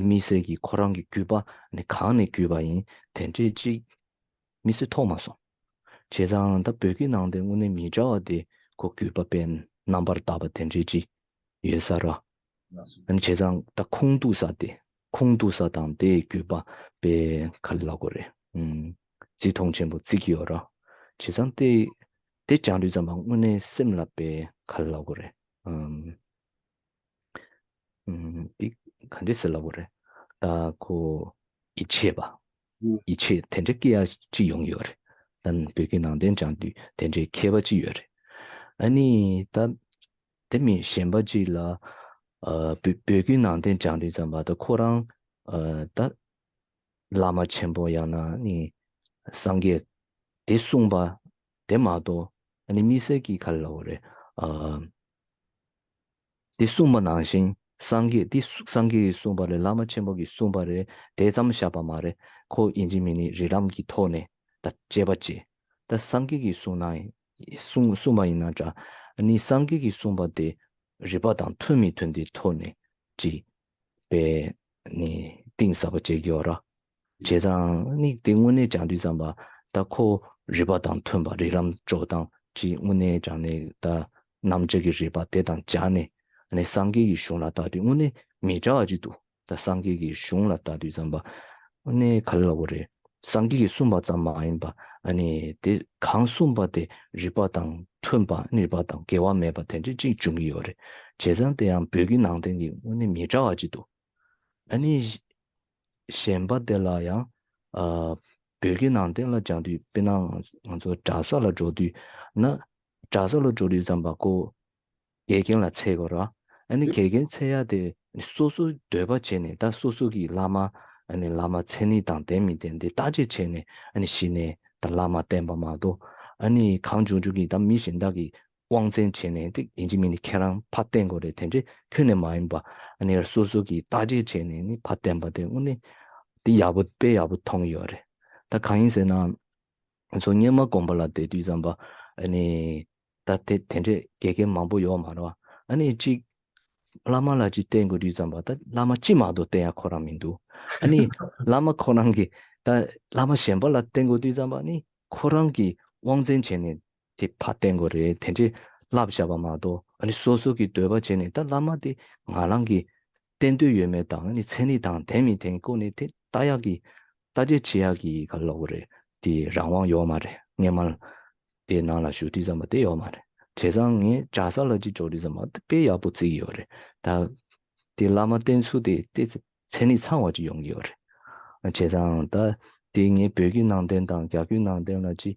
དམིགས་བསལ་གྱི་ཁོ་རང་གི་བརྒྱུད་པ་ནི་གང་ནས་བརྒྱུད་པ་ཡིན་དེ་འདྲས་ཅིག་དམིགས་བསལ་མཐོང་མ་སོང་། བྱས་ཙང་ད་བོད་བརྒྱུད་ནང་བསྟན་དངོས་གནས་མི་འདྲ་བ་དེ་ཁོ་བརྒྱུད་པ་དཔེ་རྣམ་པར་དག་པ་དེ་འདྲས་ཅིག་ཡོད་ས་ར། ལགས་སོ། ཨ་ནི་བྱས་ཙང་ད་ཁུངས་གཏུགས་ས་དེ་ཁུངས་གཏུགས་ས་དང་དེའི་བརྒྱུད་པ་དཔེ་ག་རེ་ལབ་དགོས་རེད། ཨུམ། བརྩི་མཐོང་ཆེན་པོ་བརྩི་གི་ཡོད་ར། བྱས་ཙང་དེ་དེ་སྦྱང་དུས་ཙམ་པ་དངོས་གནས་སེམས་ལ་དཔེ་ག་རེ་ལབ་དགོས་རེད། ཨུམ། ཨུམ། འདི་ག་འདྲས་ཟེར་ལབ་དགོས་རེད། ད་ཁོ་ཡིད་ཆེས་པ། ཨུམ། ཡིད་ཆེས་དེ་འདྲས་སྐྱེ་ཡ་ཅིག་ཡོང་གི་ཡོད་རེད། ད་བོད་བརྒྱུད་ནང་བསྟན་སྦྱང་དུས་དེ་འདྲས་མཁས་པ་ཅིག་ཡོད་རེད། ཨ་ནི་ད་དེ་མིན་གཞན་པ་ཅིག་ལ་ཨ་བོད་བོད་བརྒྱུད་ནང་བསྟན་སྦྱང་དུས་ཙམ་པ་ད་ཁོ་རང་ཨ་ད་བླ་མ་ཆེན་པོ་ཡང་ན་ནི་སངས་རྒྱས་དེ་གསུངས་པ་དེ་མ་གཏོགས་ཨ་ནི་དམིགས་བསལ་གྱི་ག་རེ་ལབ་དགོས་རེད། ཨ་དེ་གསུངས་པ་ནང་བཞིན་སངས་རྒྱས་དེ་སངས་རྒྱས་ཀྱིས་གསུངས་པ་རེད། བླ་མ་ཆེན་པོ་གིས་གསུངས་པ་རེད། དེ་ཙམ་བཞག་པ་མ་རེད། ཁོ་ཡིན་གཅིག་མིན་གཅིག་རིགས་ལམ་གྱི་ཐོག་ནས་ད་དཔྱད་པ་བྱས། ད་སངས་རྒྱས་ཀྱིས་གསུངས་ན་གསུངས་གསུངས་པ་ཡིན་ན་འདྲ། ཨ་ནི་སངས་རྒྱས་ཀྱིས་གསུངས་པ་དེ་རིགས་པ་དང་མཐུན་མི་མཐུན་དེ་ཐོག་ནས་ཅིག་དཔེ་ནི་གཏིང་ཟབ་པ་བྱེད་ཀྱི་ཡོད་ར། བྱས་ཙང་ནི་དེ་དངོས་གནས་སྦྱང་དུས་ཙམ་པ་ད་ཁོ་རིགས་པ་དང་མཐུན་པ་རིགས་ལམ་འཇོག་སྟངས་ཅིག་དངོས་གནས་སྦྱང་ནས་ད་རྣམ་འབྱེད་ཀྱི་རིགས་པ་དེ་དང་སྦྱར་ནས་ནི་སངས་རྒྱས་ཀྱི་གཞུང་ལ་བལྟ་དུས་དངོས་གནས་མི་འདྲ་བ་ཅིག་འདུག་ད་སངས་རྒྱས་ཀྱི་གཞུང་ལ་བལྟ་དུས་ཙམ་པ་དངོས་གནས་ག་རེ་ལབ་དགོས་རེད། སངས་རྒྱས་ཀྱིས་གསུངས་པ་ཙམ་མ་ཡིན་པ་ཨ་ནི་དེ་གང་གསུངས་པ་དེ་རིགས་པ་དང་མཐུན་པ་རིགས་པ་དང་འགལ་བ་མེད་པ་དེ་འདྲ་ཅིག་འབྱུང་གི་ཡོད་རེད། བྱས་ཙང་དེ་ཡང་བོད་བརྒྱུད་ནང་བསྟན་གྱི་དངོས་གནས་མི་འདྲ་བ་ཅིག་འདུག་ཨ་ནི་གཞན་པ་དེ་ལ་ཡང་ཨ་བོད་བརྒྱུད་ནང་བསྟན་ལ་སྦྱང་དུས་དཔེར་ན་ང་ཚོ་གྲྭ་ས་ལ་འགྲོ་དུས་ན་གྲྭ་ས་ལ་འགྲོ་དུས་ཙམ་པ་ཁོ་དགེ་རྒན་ལ་འཚོལ་དགོས་ར། ཨ་ནི་དགེ་རྒན་འཚོལ་ཡ་དེ་སོ་སོའི་འདོད་པ་བྱས་ནས་ད་སོ་སོ་གི་བླ་མ་ཨ་ནི་བླ་མ་མཚན་ཉིད་དང་ལྡན་མི་ལྡན་དེ་བརྟག་དཔྱད་བྱས་ནས་ཨ་ནི་གཞི་ནས་ད་བླ་མ་བསྟེན་པ་མ་གཏོགས་ཨ་ནི་གང་བྱུང་བྱུང་གི་ད་མི་གཞན་དག་གི་དབང་བཙན་བྱས་ནས་དེ་ཡིན་གཅིག་མིན་གཅིག་ཁྱེད་རང་ཕར་བསྟེན་དགོས་རེད་དེ་འདྲས་ཁྱོན་ནས་མ་ཡིན་པ་ཨ་ནི་སོ་སོ་གིས་བརྟག་དཔྱད་བྱས་ནས་ནི་ཕར་བསྟེན་པ་དེ་དངོས་གནས་དེ་ཡག་པོ་དཔེ་ཡག་པོ་མཐོང་གི་ཡོད་རེད། ད་གང་ཡིན་ཟེར་ན་ང་ཚོ་སྔོན་མ་དགོན་པ་ལ་བསྡད་དུས་ཙམ་པ་ཨ་ནི་ད་དེ་དེ་འདྲས་དགེ་རྒན་མང་པོ་ཡོད་མ་རེད་བ། ཨ་ནི་གཅིག་བླ་མ་ལ་གཅིག་བསྟེན་དགོས་དུས་ཙམ་པ་ད་བླ་མ་གཅིག་མ་གཏོགས་བསྟེན་ཡ་ཁོ་རང་མི་འདུག་ཨ་ནི་བླ་མ་ཁོ་རང་གིས་ད་བླ་མ་གཞན་པ་ལ་བསྟེན་དགོས་དུས་ཙམ་པ་ནི་ཁོ་རང་གིས་དབང་བཙན་བྱས་ནས་དེ་ཕར་བསྟེན་དགོས་རེད་དེ་འདྲས་ལབ་བཞག་པ་མ་གཏོགས་ཨ་ནི་སོ་སོ་གི་འདོད་པ་བྱས་ནས་ད་བླ་མ་དེ་ང་རང་གི་བསྟེན་འདོད་ཡོད་མེད་དང་ཨ་ནི་མཚན་ཉིད་དང་ལྡན་མི་ལྡན་སྐོར་ནས་དེ་ལྟ་ཡག་གི་བརྟག་དཔྱད་བྱེད་ཡག་གི་ག་ལབ་དགོས་རེད་དེ་རང་དབང་ཡོད་མ་རེད། སྔོན་མ་དེ་ནང་ལ་བཞུགས་དུས་ཙམ་པ་དེ་ཡོད་མ་རེད། བྱས་ཙང་ངས་གྲྭ་ས་ལ་ཅིག་འགྲོ་དུས་ཙམ་པ་དེ་དཔེ་ཡག་པོ་བརྩི་གི་ཡོད་རེད། ད་དེ་བླ་མ་བསྟེན་ཚུལ་དེ་དེ་མཚན་ཉིད་ཚང་བ་ཅིག་ཡོང་གི་ཡོད་རེད། བྱས་ཙང་ད་དེ་ངས་བོད་བརྒྱུད་ནང་བསྟན་དང་རྒྱ་བརྒྱུད་ནང་བསྟན་ལ་ཅིག་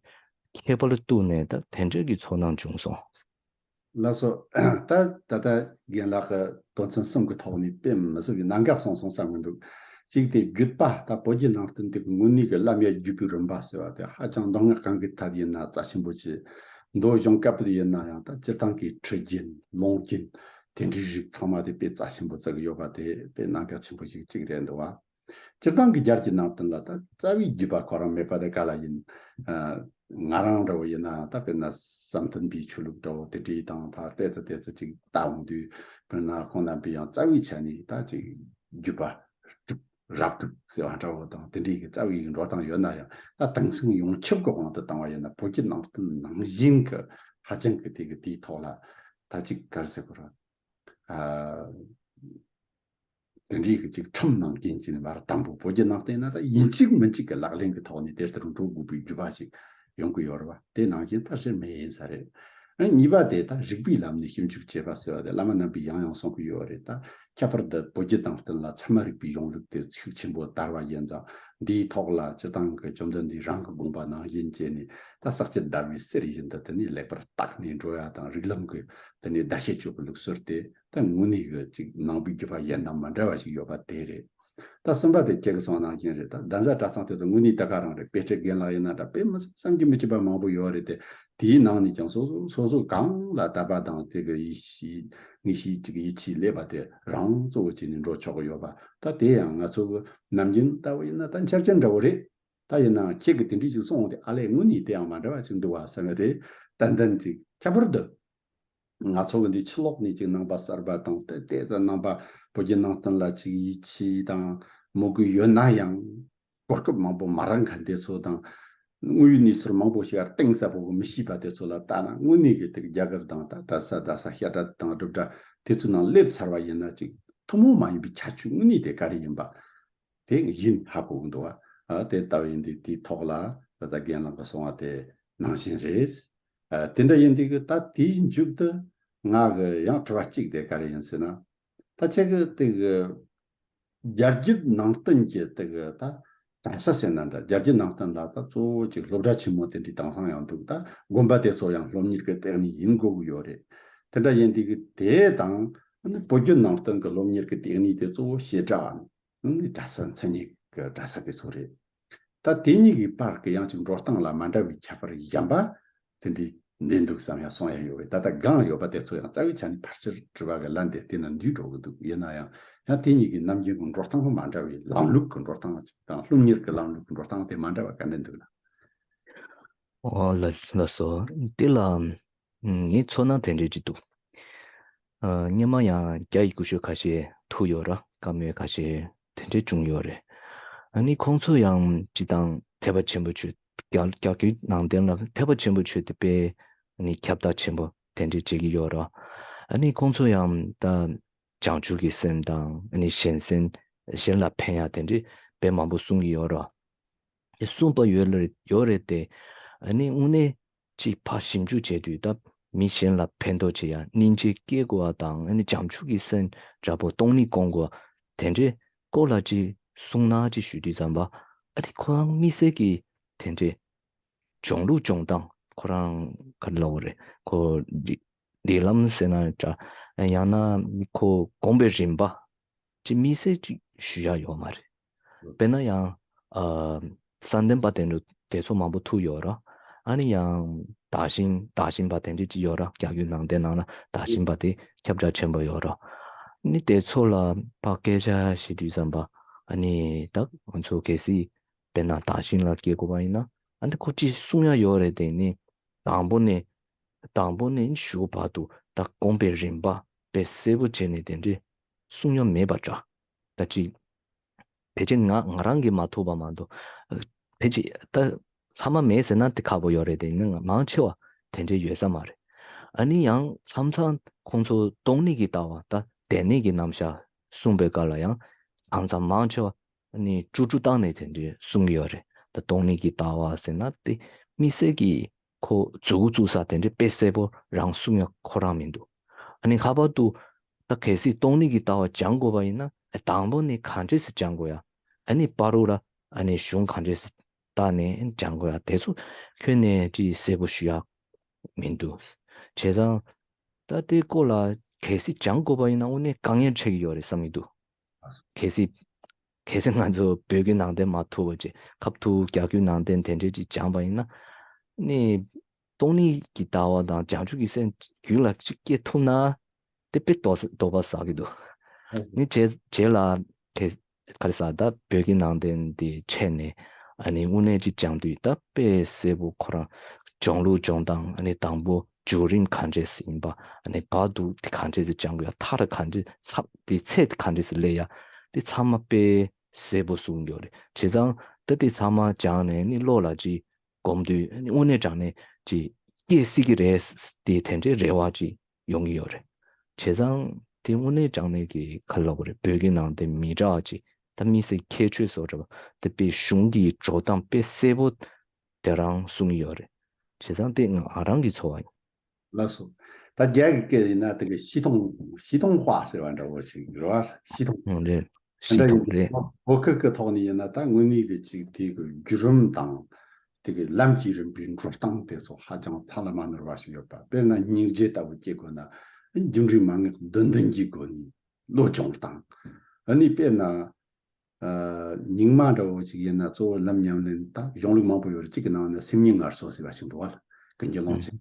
ཁྱད་པར་གཏུགས་ནས་ད་དེ་འདྲ་གི་ཚོར་སྣང་བྱུང་སོང་། ལགས་སོ། ད་ད་ལྟ་རྒན་ལགས་ཀྱི་དོན་ཚན་གསུམ་གྱི་ཐོག་ནས་དཔེ་མི་སྲིད་པའི་གནད་འགག་གསུངས་སོང་བསམ་གྱི་འདུག་གཅིག་དེ་བརྒྱུད་པ་ད་བོད་བརྒྱུད་ནང་བསྟན་དེ་གི་དངོས་གནས་ཀྱི་བླ་མའི་བརྒྱུད་པའི་རིམ་པ་ཟེར་བ་དེ་ཧ་ཅང་མདོ་སྔགས་གང་གི་ཐད་ཡིན་ན་རྩ་ཆེན་པོ་ཆེ། མདོ་གཞུང་བཀའ་པོད་ཡིན་ན་ཡང་ད་སྤྱིར་བཏང་གི་ཁྲིད་རྒྱུན་ལུང་རྒྱུན་དེ་འདྲའི་རིགས་ཚང་མ་དེ་དཔེ་རྩ་ཆེན་པོ་བརྩི་གི་ཡོད་པ་དེ་དཔེ་གནད་འགག་ཆེན་པོ་ཞིག་གཅིག་རེད་འདུག་བ། སྤྱིར་བཏང་གི་རྒྱལ་གྱི་ནང་བསྟན་ལ་ད་རྩ་བའི་བརྒྱུད་པ་ཁོ་རང་མེད་པ་དེ་ག་ལ་ཡིན། ཨ། ང་རང་འདྲ་བོ་ཡིན་ན་ད་དཔེར་ན་བསམ་གཏན་པའི་ཆོས་ལུགས་འདྲ་བོ་དེ་འདྲའི་དང་ཕར་ཏོག་ཙམ་ཏོག་ཙམ་ཅིག་ལྟ་འོང་དུས་དཔེར་ན་ཁོང་རྣམ་པས་ཡང་རྩ་བའི་ཆ་ནས་ད་ཅིག་བརྒྱུད་པ་སྒྲུབ་རབ་སྒྲུབ་ཟེར་བ་འདྲ་བོ་དང་དེ་འདྲའི་གི་རྩ་བའི་འགྲོ་སྟངས་ཡོད་ན་ཡང་ད་དེང་སང་ཡོངས་ཁྱབ་ཀྱི་དབང་དུ་བཏང་བ་ཡིན་ན་བོད་ཀྱི་ནང་བསྟན་ནང་བཞིན་གྱི་ཧ་ཅང་གི་དེ་གི་དེའི་ཐོག་ལ་ད་ཅིག་ག་རེ་ཟེར་དགོས་རེད། ཨ། དེ་འདྲའི་གི་ཅིག་ཁྲིམས་ནང་རྐྱེན་གྱི་ནི་བར་དང་པོ་བོད་བརྒྱུད་ནང་བསྟན་ན་ད་ཡིན་གཅིག་མིན་གཅིག་གི་ལག་ལེན་གྱི་ཐོག་ནས་དེ་ལྟར་འགྲོ་དགོས་པའི་རྒྱུ་བ་ཞིག་ཡོང་གི་ཡོད་རེད་བ། དེ་ནང་བཞིན་ཕལ་ཆེར་མེད་ཡིན་ས་རེད། ཨ། གཉིས་པ་དེ་ད་རིགས་པའི་ལམ་ནས་ཞིབ་འཇུག་བྱེད་པ་ཟེར་བ་དེ་བླ་མ་རྣམ་པས་ཡང་ཡང་གསུང་གི་ཡོད་རེད། ད་ཁྱད་པར་དུ་བོད་བརྒྱུད་ནང་བསྟན་ལ་ཚད་མ་རིག་པའི་གཞུང་ལུགས་དེ་ཤུགས་ཆེན་པོ་དར་བ་ཡིན་ཙང་འདིའི་ཐོག་ལ་སྤྱིར་བཏང་གི་བཅོམ་ལྡན་འདས་རང་གི་དགོངས་པ་ནང་བཞིན་བྱས་ནས་ད་ས་སྐྱ་བརྡ་བའི་གསེར་བཞིན་དུ་དེ་ནས་ལེགས་པར་བརྟགས་ནས་འགྲོ་ཡ་དང་རིགས་ལམ་གྱི་དེ་ནས་བརྡ་ཤེས་སྤྱོད་པའི་ལུགས་སྲོལ་དེ། ད་དངོས་གནས་ཀྱི་ཅིག་ནང་པའི་བརྒྱུད་པ་གཞན་དང་མ་འདྲ་བ་ཞིག་ཡོད་པ་དེ་རེད། ད་གསུམ་པ་དེ་ཁྱེད་ཀྱི་གསུངས་ནང་བཞིན་རེད། ད་གདན་ས་གྲྭ་ཚང་དེ་ཚོ་དངོས་གནས་ད་ག་རང་རེད། དཔེ་ཁྲིད་རྒན་ལགས་ཡིན་ན་འདྲ་དཔེ་མི་སྲིད་བསམ་གྱིས་མི་ཁྱབ་པ་མང་པོ་ཡོད་རེད་དེ། དེའི་ནང་ནས་ཀྱང་སོ་སོ་སོ་སོ་གང་ལ་དད་པ་དང་དེ་གི་ཡིད་ཆེས་ངེས་ཤེས་ཅིག་ཡིད་ཆེས་སླེབས་པ་དེ་རང་གཙོ་བོ་བྱས་ནས་འགྲོ་ཆོག་གི་ཡོད་པ། ད་དེ་ཡང་ང་ཚོ་གི་ནམ་རྒྱུན་ལྟ་བུ་ཡིན་ན་ད་འཆར་ཅན་འདྲ་བོ་རེད། ད་ཡིན་ནའང་ཁྱེད་ཀྱིས་དེ་འདྲའི་ཅིག་གསུངས་འོང་དེ་ཨ་ལས་དངོས་གནས་དེ་ཡང་མ་འདྲ་བ་ཅིག་འདུག་བ་བསམ་ཡ་དེ་ཏན་ཏན་ཅིག་ཁྱད་པར་དུ། ང་ཚོ་གི་འདི་ཕྱི་ལོགས་ནས་ཅིག་ནང་པ་གསར་པ་དང་དེ་དེ་ཙམ་ནང་པ་ བོད་བརྒྱུད་ནང་བསྟན་ལ་ཅིག་ཡིད་ཆེས་དང་མོས་གུས་ཡོད་ན་ཡང་གོ་སྐབས་མང་པོ་མ་རག་མཁན་དེ་ཚོ་དང་། དངོས་ཡོད་གནས་ཚུལ་མང་པོ་ཞིག་གཏིང་ཟབ་པོ་མི་ཤེས་པ་དེ་ཚོ་ལ་ལྟ་ན་དངོས་གནས་ཀྱི་དེ་རྒྱ་གར་དང་ད་གྲྭ་ས་གྲྭ་ས་བཤད་གྲྭ་དང་སྒྲུབ་གྲྭ་དེ་ཚོའི་ནང་སླེབས་ཚར་བ་ཡིན་ན་ཅིག་ཐུན་མོང་མ་ཡིན་པའི་ཁྱད་ཆོས་དངོས་གནས་དེ་ག་རེ་ཡིན་པ་དེ་ཡིན་ཧ་གོ་གི་འདུག་བ། ཨ་དེ་ལྟ་བུ་ཡིན་དུས་དེའི་ཐོག་ལ་ད་ལྟ་རྒན་ལགས་ཀྱིས་གསུངས་པ་དེ་ནང་བཞིན་རེད། ཨ་དེ་འདྲ་ཡིན་དུས་ཀྱི་ད་དེའི་མཇུག་ཏུ་ང་གི་ཡང་དྲི་བ་གཅིག་དེ་ག་རེ་ཡིན་ཟེར་ན། ད་ཁྱེད་ཀྱི་དེ་གི་རྒྱ་རྒྱུད་ནང་བསྟན་གྱི་དེ་གི་ད་གྲྭ་ས་ཟེར་ན་འདྲ། རྒྱ་རྒྱུད་ནང་བསྟན་ལ་ད་གཙོ་བོ་ཅིག་སློབ་གྲྭ་ཆེན་མོ་དེ་འདྲའི་དེང་སང་ཡང་འདུག་ད་དགོན་པ་དེ་ཚོ་ཡང་སློབ་གཉེར་གྱི་ལྟེ་གནས་ཡིན་དགོས་ཀྱི་ཡོད་རེད། དེ་འདྲ་ཡིན་དུས་ཀྱི་དེ་དང་ཨ་ནི་བོད་བརྒྱུད་ནང་བསྟན་གྱི་སློབ་གཉེར་གྱི་ལྟེ་གནས་དེ་གཙོ་བོ་བཤད་གྲྭའམ་ཨ་ནི་གྲྭ་ས་མཚན་ཉིད་ཀྱི་གྲྭ་ས་དེ་ཚོ་རེད། ད་དེ་གཉིས་ཀྱི་བར་གྱི་ཡང་ཅིག་འགྲོ་སྟངས་ལ་མ་འདྲ་བའི་ཁྱད་པར་གཞན་པ་དེ་འདྲའི་འདི་འདུག་བསམ་ཡང་གསུང་ཡ་ཡོད་པས། ད་ལྟ་གང་ཡོད་པ་དེ་ཚོ་ཡང་རྩ་བའི་ཆ་ནས་ཕལ་ཆེར་དྲི་བ་གི་ལན་དེ་དེ་ན་འདུས་འགྲོ་གི་འདུག་ཡིན་ན་ཡང་ཡང་དེ་གཉིས་ཀྱི་ནམ་རྒྱུན་གྱི་འགྲོ་སྟངས་མ་འདྲ་བའི་ལམ་ལུགས་ཀྱི་འགྲོ་སྟངས་ཅིག་དང་སློབ་གཉེར་གྱི་ལམ་ལུགས་ཀྱི་འགྲོ་སྟངས་དེ་མ་འདྲ་བ་ག་འདྲ་འདུག་ན། ཨོ་ལགས་ལགས་སོ། དེ་ལ་ངའི་ཚོར་སྣང་དེ་འདྲས་ཅིག་འདུག་ཨ་སྔོན་མ་ཡང་རྒྱ་ཡི་སྐུ་ཞབས་ཁ་ཤས་ཐུག་ཡོད་ར། བཀའ་མོལ་ཁ་ཤས་དེ་འདྲས་བྱུང་ཡོད་རེད། ཨ་ནི་ཁོང་ཚོ་ཡང་སྤྱི་བཏང་ཐེག་པ་ཆེན་པོ་ཆོས་རྒྱ་རྒྱ་བརྒྱུད་ནང་བསྟན་ལ་ཐེག་པ་ཆེན་པོ་ཆོས་དེ་དཔེ་ནི་ཁྱབ་བརྡལ་ཆེན་པོ་དེ་འདྲས་བྱེད་ཀྱི་ཡོད་ར། ཨ་ནི་ཁོང་ཚོ་ཡང་ད་བྱང་ཆུབ་ཀྱི་སེམས་དང་ཨ་ནི་གཞན་སེམས་གཞན་ལ་ཕན་ཡ་དེ་འདྲས་དཔེ་མང་པོ་གསུང་གི་ཡོད་ར། གསུངས་པ་ཡོད་རེད་ཡོད་རེད་དེ། ཨ་ནི་དངོས་གནས་ཅིག་ཕར་ཞིབ་འཇུག་བྱས་དུས་ད་མི་གཞན་ལ་ཕན་ཐོགས་བྱེད་ཡ་སྙིང་རྗེ་སྐྱེ་དགོས་པ་དང་ཨ་ནི་བྱང་ཆུབ་ཀྱི་སེམས་འདྲ་པོ་སྟོང་ཉིད་སྐོང་དགོས་པ་དེ་འདྲའི་སྐོར་ལ་ཅིག་གསུང་ན་ཅིག་ཞུ་དུས་ཙམ་པ་ཨ་ནི་ཁོ་རང་དམིགས་བསལ་གྱི་དེ་འདྲའི་སྦྱོང་ལུགས་སྦྱོང་སྟངས་ཁོ་རང་ག་རེ་ལབ་དགོས་རེད། ཁོ་རིགས་རིགས་ལམ་ཟེར་ན་འདྲ། ཡང་ན་ཁོ་སྒོམ་པའི་རིམ་པ་ཅིག་དམིགས་བསལ་ཅིག་ཞུ་ཡ་ཡོད་མ་རེད། དཔེར་ན་ཡང་ཨ་གསར་འདོན་པ་དེ་འདྲ་དེ་ཚོ་མང་པོ་ཐུག་ཡོད་ར། ཨ་ནི་ཡང་དར་ཞིང་དར་ཞིང་པ་དེ་འདྲ་ཅིག་ཡོད་ར། རྒྱ་བརྒྱུད་ནང་བསྟན་ནང་ལ་དར་ཞིང་པ་དེ་ཁྱབ་བསྒྲགས་ཆེན་པོ་ཡོད་ར། ཨ་ནི་དེ་ཚོ་ལ་ཕར་སྐད་ཆ་བཤད་དུས་ཙམ་པ་ཨ་ནི་ད་ང་ཚོ་གལ་སྲིད་དཔེར་ན་དར་ཞིང་ལ་སྐྱེ་དགོས་པ་ཡིན་ན་ཨ་ནི་ཁོ་ཅིག་གསུང་ཡ་ཡོད་རེད། དེ་ནི་དང་པོ་ནས་དང་པོ་ནས་གཞུག་བར་དུ་ད་སྒོམ་པའི་རིམ་པ་དཔེ་གསལ་པོ་བྱས་ནས་དེ་འདྲས་གསུང་ཡ་མེད་པ་འདྲ། ད་ཅིག་ཕལ་ཆེར་ང་ང་རང་གིས་མ་ཐུབ་པ་མ་གཏོགས་ཕལ་ཆེར་ད་ཚང་མ་མེད་ཟེར་ན་དེ་ཁག་པོ་ཡོད་རེད། དེ་ནི་མང་ཆེ་བ་དེ་འདྲས་ཡོད་ས་མ་རེད། ཨ་ནི་ཡང་མཚམས་མཚམས་ཁོང་ཚོ་སྟོང་ཉིད་ཀྱི་ལྟ་བ་ད་སྡེ་སྣོད་ཀྱི་རྣམ་གཞག་གསུངས་པའི་སྐབས་ལ་ཡང་མཚམས་མཚམས་མང་ཆེ་བ་ནི་བཅུ་དྲུག་བཏང་ནས་དེ་འདྲའི་གསུང་གི་ཡོད་རེད། ད་སྟོང་ཉིད་ཀྱི་ལྟ་བ་ཟེར་ན་དེ་དམིགས་བསལ་གྱི་ཁོ་མཛུབ་གུ་བཙུགས་ས་དེ་འདྲའི་དཔེ་གསལ་པོ་རང་གསུང་ཡ་ཁོ་རང་མི་འདུག་ཨ་ནི་ཁ་པར་དུ་ད་གལ་སྲིད་སྟོང་ཉིད་ཀྱི་ལྟ་བ་སྦྱང་དགོས་པ་ཡིན་ན་དང་པོ་ནས་གང་འདྲས་སེ་སྦྱང་དགོས་ཡ། ཨ་ནི་བར་དུ་ལ་ཨ་ནི་གཞུང་གང་འདྲས་སེ་ལྟ་ནས་སྦྱང་དགོས་ཡ་དེ་ཚོ་ཁྱོན་ནས་ཅིག་གསལ་པོ་ཞུ་ཡ་མི་འདུག་བྱས་ཙང་ད་དེ་སྐོར་ལ་གལ་སྲིད་སྦྱང་དགོས་པ་ཡིན་ན་དངོས་གནས་དཀའ་ངལ་འཕྲད་ཀྱི་ཡོད་རེད་བསམ་གྱི་འདུག་གལ་སྲིད་གལ་སྲིད་ང་ཚོ་བོད་ཀྱི་ནང་བསྟན་མ་ཐུབ་པ་ཅིག་ཁ་ཐུག་རྒྱ་བརྒྱུད་ནང་བསྟན་དེ་འདྲས་ཅིག་སྦྱངས་པ་ཡིན་ན་ནི་སྟོང་ཉིད་ཀྱི་ལྟ་བ་དང་བྱང་ཆུབ་ཀྱི་སེམས་རྒྱུད་ལ་ཅིག་སྐྱེ་ཐུབ་ན་དེ་དཔེ་དོ་དོ་ཕོག་ཟ་གི་འདུག་ནི་རྗེས་རྗེས་ལ་གལ་ག་རེ་ཟ་ད་བོད་ཀྱི་ནང་བསྟན་དེ་འཕྲད་ནས་ཨ་ནི་དངོས་གནས་ཅིག་སྦྱང་དུས་ད་དཔེ་གསལ་པོ་ཁོ་རང་སྦྱོང་ལུགས་སྦྱོང་སྟངས་ཨ་ནི་དང་པོ་བརྒྱུད་རིམ་ག་འདྲས་སེ་ཡིན་པ་ཨ་ནི་བར་དུ་དེ་ག་འདྲས་སེ་སྦྱང་དགོས་ཡ་མཐར་ག་འདྲས་ཚབ་དེ་ཚད་དེ་ག་འདྲས་སེ་སླེབས་ཡ་དེ་ཚང་མ་དཔེ་གསལ་པོ་གསུངས་ཡོད་རེད། བྱས་ཙང་ད་དེ་ཚང་མ་སྦྱངས་ནས་ནི་བློ་ལ་ཅིག་སྒོམ་དུས་དངོས་གནས་དྲང་གནས་ཀྱི་སྐྱེ་སྲིད་ཀྱི་རེད་དེ་དེ་འདྲའི་རེ་བ་ཅིག་ཡོང་གི་ཡོད་རེད། བྱས་ཙང་དེ་དངོས་གནས་དྲང་གནས་ཀྱི་ག་རེ་ལབ་དགོས་རེད། བོད་ཀྱི་ནང་བསྟན་མི་འདྲ་བ་ཅིག་ད་དམིགས་བསལ་ཁྱད་ཆོས་བཟོ་འདྲ་བ་དེ་དཔེ་གཞུང་གི་འགྲོ་སྟངས་དཔེ་གསལ་པོ་དེ་རང་གསུང་གི་ཡོད་རེད། བྱས་ཙང་དེ་ང་རང་གི་ཚོར་བ་ཡིན། ལགས་སོ། ད་རྒྱ་གི་སྐད་ཡིན་ན་དེ་གི་系统系统化ཟེར་བ་འདྲ་བོ་ཞིག་རེད་བ།系统 ཨང་རེད། དེ་འདྲ་ཡིན་ན་བོད་སྐད་ཀྱི་ཐོག་ནས་ཡིན་ན་ད་དངོས་གནས་ཀྱི་ཅིག་དེ་གི་བརྒྱུད་རིམ་དང་དེ་གི་ལམ་གྱི་རིམ་པའི་འགྲོ་སྟངས་དེ་ཚོ་ཧ་ཅང་ཚ་ལ་མ་ནོར་བ་ཞིག་ཡོད་པ། དཔེར་ན་སྙིང་རྗེ་ལྟ་བུ་སྐྱེ་དགོས་ན་རྒྱུ་འབྲས་མན་ངག་བདུན་ལྡན་གྱི་སྒོ་ནས་བློ་སྦྱོང་སྟངས། ཨ་ནི་དཔེར་ན། ཨ། རྙིང་མ་འདྲ་བོ་ཅིག་ཡིན་ན་གཙོ་བོ་ལམ་ཉམས་ལེན་དང་གཞུང་ལུགས་མང་པོ་ཡོད་རེད། གཅིག་གི་ནང་ནས་སེམས་ཉིད་ངལ་གསོ་ཟེར་བ་ཞིག་འདུག་བ། ཀུན་མཁྱེན་ཀློང་ཆེན།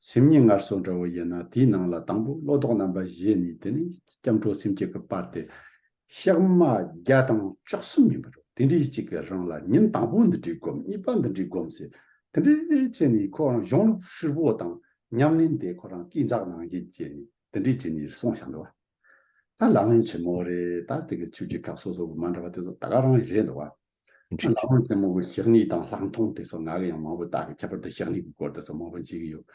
སེམས་ཉིད་ངལ་གསོ་འདྲ་བོ་ཡིན་ན་དེའི་ནང་ལ་དང་པོ་བློ་ལྡོག་རྣམ་པ་བཞི་ནས་དེ་ནས་སྐྱབས་འགྲོ་སེམས་བསྐྱེད་ཀྱི་བར་དེ་ཞག་མ་བརྒྱ་དང་བཅུ་གསུམ་ཡིན་པ་རེད། དེ་འདྲའི་གཅིག་གི་རིང་ལ་ཉིན་དང་པོ་འདི་འདྲའི་སྒོམ། གཉིས་པ་འདི་འདྲའི་སྒོམ་ཟེར། དེ་འདྲའི་བྱས་ནས་ཁོ་རང་གཞུང་ལུགས་ཧྲིལ་པོ་དང་ཉམས་ལེན་དེ་ཁོ་རང་གིས་འཛག་ནང་བཞིན་བྱས་ནས་དེ་འདྲའི་བྱས་ནས་གསུངས་བཞག་འདུག་བ། ད་ལམ་རིམ་ཆེན་མོ་རེད། ད་དེ་གི་ཆོས་བརྒྱུད་ཁག་སོ་སོ་གི་མ་འདྲ་བ་དེ་ཚོ་ད་ག་རང་རེད་འདུག་བ། ད་ལམ་རིམ་ཆེན་མོ་གི་བཤེས་གཉེན་དང་ལྷག་མཐོང་དེ་ཚོ་ང་གི་ཡང་མང་པོ་ལྟ་གི། ཁྱད་པར་དུ་བཤེས་གཉེན་གི་སྐོར་དེ་ཚོ་མང་པོ་མཇལ་གི་ཡོད།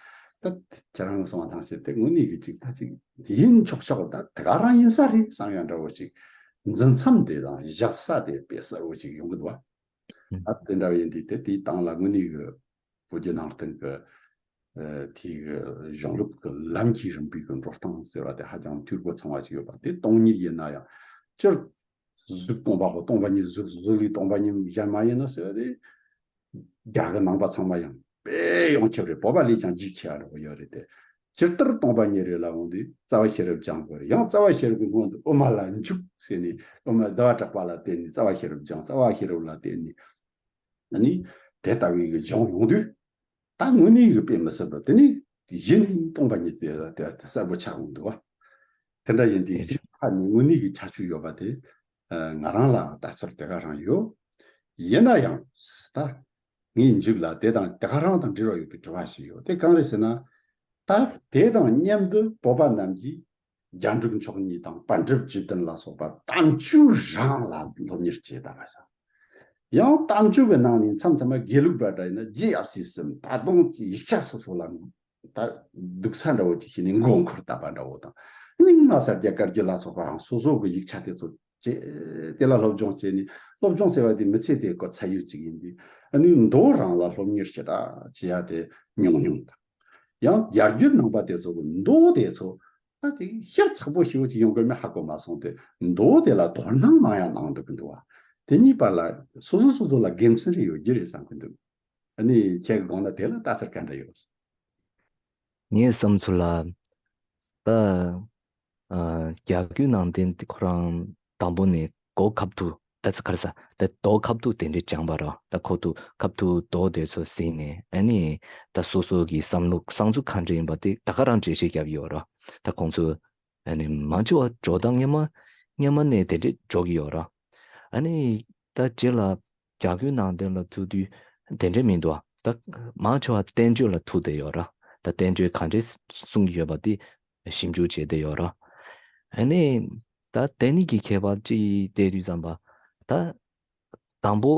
ད་ཁྱེད་རང་གི་གསུང་བ་ཐང་ཤེད་དེ་དངོས་གནས་གི་ཅིག་ད་ཅིག་ཡིན་ཆོག་ཆོག་ད་དེ་ག་རང་ཡིན་ས་རེད་བསམ་ཡ་འདྲ་བོ་ཅིག་འཛིན་མཚམས་དེ་དང་བཞག་ས་དེ་དཔེ་གསལ་བོ་ཅིག་ཡོང་གི་འདུག་བ། ཨ་དེ་འདྲ་བ་ཡིན་དུས་དེ་དེའི་སྟེང་ལ་དངོས་གནས་གི་བོད་བརྒྱུད་ནང་བསྟན་གྱི་ཨ་དེའི་གཞུང་ལུགས་ཀྱི་ལམ་གྱི་རིམ་པའི་གི་འགྲོ་སྟངས་ཟེར་བ་དེ་ཧ་ཅང་འཐུས་སྒོ་ཚང་བ་ཞིག་ཡོད་པ་དེ། སྟོང་ཉིད་ཡིན་ན་ཡང་སྤྱིར་གཟུགས་སྟོང་པ་གོ། སྟོང་པ་ཉིད་གཟུགས། གཟུགས་ལས་སྟོང་པ་ཉིད་གཞན་མ་ཡིན་ནོ་ཟེར་བ་དེ་རྒྱ་གི་ནང་པ་ཚང་མ་ཡང་དཔེ་ཡོངས་ཁྱབ་རེད། བོད་པ་ལས་ཀྱང་རྒྱུས་ཆེ་བ་འདྲ་བོ་ཡོད་རེད་དེ། ཇི་ལྟར་སྟོང་པ་ཉིད་རེད་ལབ་འོང་དུས་རྩ་བ་ཤེས་རབ་སྦྱང་དགོས་རེད། ཡང་རྩ་བ་ཤེས་རབ་ཀྱི་སྔོན་དུ་དབུ་མ་ལ་འཇུག་ཟེར་ནས། དབུ་མ་ཟླ་བ་གྲགས་པ་ལ་བརྟེན་ནས་རྩ་བ་ཤེས་རབ་སྦྱང་། རྩ་བ་ཤེས་རབ་ལ་བརྟེན་ནས། ཨ་ནི་དེ་ལྟ་བུའི་གི་སྦྱོང་ཡོང་དུས། ད་དངོས་གནས་ཀྱི་དཔེ་མི་སྲིད་པ་དེ་ནི་གཞི་ནས་སྟོང་པ་ཉིད་དེ་དེ་དེ་གསལ་པོ་ཆགས་འོང་འདུག་བ། དེ་འདྲ་ཡིན་དུས་དེའི་ཁ་ནས་དངོས་གནས་ཀྱི་ཁྱད་ཆོས་ཡོད་པ་དེ་ཨ་ང་རང་ལ་ལྟ་ཚུལ་དེ་ག་རང་ཡོད། ཡིན་ན་ཡང་ད་ངའི་མཇུག་ལ་དེ་དང་དེ་ག་རང་དང་འབྲེལ་བ་ཡོད་པའི་དྲི་བ་ཞིག་ཡོད། དེ་གང་རེད་ཟེར་ན། ད་དེ་དང་མཉམ་དུ་བོད་པ་རྣམས་ཀྱིས་རྒྱན་དྲུག་མཆོག་གཉིས་དང་པཎ་གྲུབ་བཅུ་བདུན་ལ་སོགས་པ་དམ་ཆོས་རང་ལ་སློབ་གཉེར་བྱེད་ད་བ་ས། ཡང་དམ་ཆོས་ཀྱི་ནང་ནས་མཚམས་མཚམས་མ་དགེ་ལུགས་པ་འདྲ་ཡིན་ན་རྗེ་ཡབ་སྲས་གསུམ། ད་དུང་ཡིག་ཆ་སོ་སོ་ལ་ད་འདུག་ས་འདྲ་བོ་ཅིག་བྱས་ནས་མགོ་འཁོར་བཏབ་པ་འདྲ་བོ་དང་། རྙིང་མ་ས་སྐྱ་བཀའ་བརྒྱུད་ལ་སོགས་པའང་སོ་སོ་གི་ཡིག་ཆ་དེ་ཚོ་བྱས། དེ་ལ་སློབ་སྦྱོང་བྱས་ནས། སློབ་སྦྱོང་ཟེར་བ་དེ་མི་ཚེ་དེ་གོ་ཚད་ཡོད་ཅིག་ཡིན་དུས། ཨ་ནི་མདོ་རང་ལ་སློབ་གཉེར་ཞེ་དྲག་བྱེད་ཡ་དེ་ཉུང་ཉུང་དང་། ཡང་རྒྱ་བརྒྱུད་ནང་པ་དེ་ཚོ་གི་མདོ་དེ་ཚོ་ད་དེ་ཤེས་ཚགས་པོ་ཞེ་པོ་ཅིག་ཡོང་གི་མེད། ཧ་གོ་མ་སོང་སྟེ། མདོ་དེ་ལ་དོ་སྣང་མང་ཡང་གནང་འདུག་གི་འདུག་བ། དེ་གཉིས་བར་ལ་སོ་སོ་སོ་སོ་ལ་དགེ་མཚན་རེ་ཡོད་རྒྱུ་རེད་བསམ་གི་འདུག། ཨ་ནི་ཁྱེད་ཀྱི་དགོངས་ན་དེ་ལ་ལྟ་ཚུལ་ག་འདྲ་ཡོད། ངའི་བསམ་ཚུལ་ལ། ད་ཨ་རྒྱ་བརྒྱུད་ནང་བསྟན་དེ་ཁོ་རང་དང་པོ་ནས་གོ་ཁ་ཐུག་ད་ཚི་ཁར་ས་ད་མདོ་ཁ་ཐུག་དེ་འདྲས་སྦྱངས་པ་ར། ད་ཁོ་ཐུག་ཁ་ཐུག་མདོ་དེ་ཚོ་གཟིགས་ནས། ཨ་ནི་ད་སོ་སོ་གི་བསམ་བློ་བསམ་ཚུལ་ག་འདྲས་ཡིན་པ་དེ་ད་ག་རང་འགྲེལ་བཤད་རྒྱབ་ཡོད་ར། ད་ཁོང་ཚོ་ཨ་ནི་མང་ཆེ་བ་འགྲོ་སྟངས་སྔ་མ་སྔ་མ་ནས་དེ་འདྲས་འགྲོ་གི་ཡོད་ར། ཨ་ནི་ད་རྗེས་ལ་རྒྱ་བརྒྱུད་ནང་བསྟན་ལ་ཐུག་དུས་དེ་འདྲས་མི་འདུག་ཨ། ད་མང་ཆེ་བ་བསྟན་བཅོས་ལ་ཐུག་བསྡད་ཡོད་ར། ད་བསྟན་བཅོས་ག་འདྲས་གསུང་གི་ཡོད་པ་དེ་ཞིབ་འཇུག་བྱས་བསྡད་ཡོད་ར། ཨ་ནི་ད་དེ་གཉིས་ཀྱི་ཁྱད་པར་ཅིག་བལྟས་དུས་ཙམ་པ། ད་དང་པོ་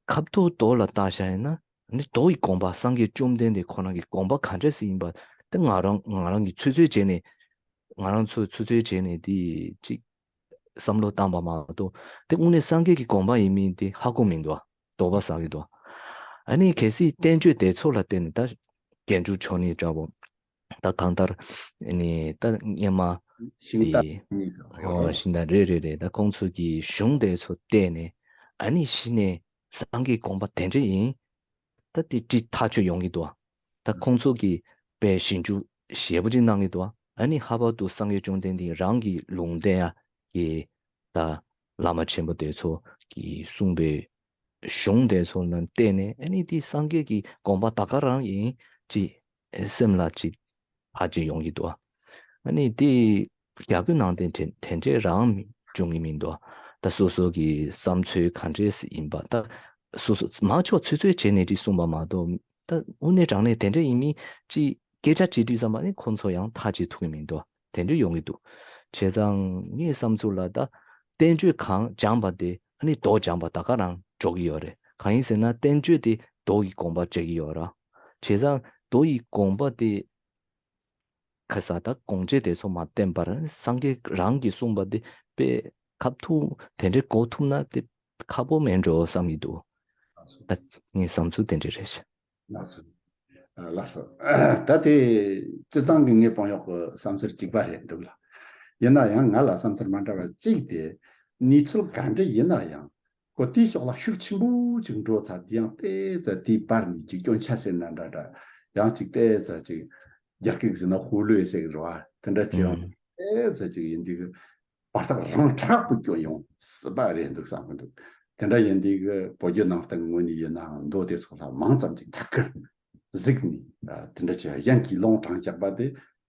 ཁ་ཐུག་མདོ་ལ་བལྟས་བཞག་ཡིན་ན། ཨ་ནི་མདོ་ཡི་དགོངས་པ། སངས་རྒྱས་བཅོམ་ལྡན་འདས་ཁོ་རང་གི་དགོངས་པ་ག་འདྲས་ཡིན་པ་དེ་ང་རང་ང་རང་གིས་ཚོད་ཚོད་བྱས་ནས། ང་རང་ཚོས་ཚོད་ཚོད་བྱས་ནས་དེ་ཅིག་བསམ་བློ་བཏང་པ་མ་གཏོགས། དེ་དངོས་གནས་སངས་རྒྱས་ཀྱི་དགོངས་པ་ཡིན་མིན་དེ་ཧ་གོ་མི་འདུག་ཨ། དོགས་པ་ཟ་གི་འདུག་ཨ། ཨ་ནི་གལ་སྲིད་བསྟན་བཅོས་དེ་ཚོ་ལ་བརྟེན་ནས། ད་རྒྱན་དྲུག་མཆོག་གཉིས་འདྲ་བོ། ད་གང་ལྟར་ཨ་ནི་ད་སྔོན་མ་ཤིང་རྟ་དེ་གཉིས་སོ། ཨོ་ཤིང་རྟ་རེད་རེད་རེད། ད་ཁོང་ཚོ་གི་གཞུང་དེ་ཚོ་བལྟས་ནས། ཨ་ནི་གཞི་ནས་སངས་རྒྱས་དགོངས་པ་དེ་འདྲ་ཡིན། ད་དེ་ཅིག་ཐག་ཆོད་ཡོང་གི་འདུག་ཨ། ད་ཁོང་ཚོ་གིས་དཔེ་ཞིབ་འཇུག་ཞེ་པོ་ཅིག་གནང་གི་འདུག་ཨ། ཨ་ནི་ལྷག་པར་དུ་སངས་རྒྱས་བཅོམ་ལྡན་འདས་རང་གི་ལུང་བསྟན་ཡ་གི་ད་བླ་མ་ཆེན་པོ་དེ་ཚོ་གིས་གསུངས་པའི་གཞུང་དེ་ཚོ་ལ་བལྟས་ནས། ཨ་ནི་དེ་སངས་རྒྱས་ཀྱི་དགོངས་པ་ད་ག་རང་ཡིན་ཅིག་སེམས་ལ་ཅིག་ཧ་ཅིག་ཡོང་གི་འདུག་ཨ། ཨ་ནི་དེ་རྒྱ་བརྒྱུད་ནང་བསྟན་དེ་དེ་འདྲས་རང་འབྱུང་གི་མི་འདུག་ཨ། ད་སོ་སོ་གི་བསམ་ཚུལ་ག་འདྲས་ཡིན་པ། ད་སོ་སོ་མང་ཆེ་བ་ཚོད་ཚོད་བྱས་ནས་དེ་གསུངས་པ་མ་གཏོགས། ད་དངོས་གནས་དྲང་གནས་དེ་འདྲས་ཡིན་མིན་ཅིག་སྐད་ཆ་བྱེད་དུས་ཙམ་པ་ནི་ཁོང་ཚོ་ཡང་ཐག་བཅད་ཐུབ་ཀྱི་མི་འདུག་ཨ། དེ་འདྲས་ཡོང་གི་འདུག། བྱས་ཙང་ངའི་བསམ་ཚུལ་ལ། ད་བསྟན་བཅོས་གང་སྦྱངས་པ་དེ་ཨ་ནི་མདོ་སྦྱངས་པ་ད་ག་རང་འགྲོ་གི་ཡོད་རེད། གང་ཡིན་ཟེར་ན་བསྟན་བཅོས་དེ་མདོ་ཡི་དགོངས་པ་འགྲེལ་གྱི་ཡོད་ར། བྱས་ཙང་མདོ་ཡི་དགོངས་པ་དེ་ཁ་ས་ད་དགོངས་འགྲེལ་དེ་ཚོ་མ་བསྟན་པར་སངས་རྒྱས་རང་གིས་གསུངས་པ་དེ་དཔེ་ཁ་ཐུག་དེ་འདྲས་གོ་ཐུབ་ན་དེ་ཁག་པོ་མེད་འགྲོ་བསམ་གྱི་འདུག། ད་ངའི་བསམ་ཚུལ་དེ་འདྲས་རེད། ལགས་སོ། ལགས་སོ། ད་དེ་སྤྱིར་བཏང་གི་ངའི་དཔང་ཡོག་གི་བསམ་ཚུལ་གཅིག་པ་རེད་འདུག་ལ། ཡིན་ན་ཡང་ང་ལ་བསམ་ཚུལ་མ་འདྲ་བ་གཅིག་དེ། གནས་ཚུལ་ག་འདྲ་ཡིན་ན་ཡང་། ཁོ་དེའི་ཕྱོགས་ལ་ཤུགས་ཆེན་པོ་ཅིག་འགྲོ་ཚར་དུས་ཡང་ཏོག་ཙམ་དེའི་བར་ནས་ཅིག་སྐྱོན་ཆ་ཟེར་ན་འདྲ་འདྲ། ཡང་ཅིག་ཏོག་ཙམ་ཅིག་རྒྱ་སྐད་ཟེར་ན་ཧུ་ལོས་ཟེར་གི་རེད་བ། དེ་འདྲ་ཅིག་ཡང་ཨུམ། ཏོག་ཙམ་ཅིག་ཡིན་དུས་གི་བར་ཐག་རིང་དྲགས་པོ་སྐྱོན་ཡོང་སྲིད་པ་རེད་འདུག་བསམ་གི་འདུག། དེ་འདྲ་ཡིན་དུས་གི་བོད་བརྒྱུད་ནང་བསྟན་ངོས་ནས་ཡིན་ནའང་མདོ་དེ་ཚོ་ལ་མང་ཙམ་ཅིག་ཐད་ཀར་གཟིགས་ནས། ཨ། དེ་འདྲ་བྱས་ཡན་གྱི་ལུང་དྲངས་བཞག་པ་དེ་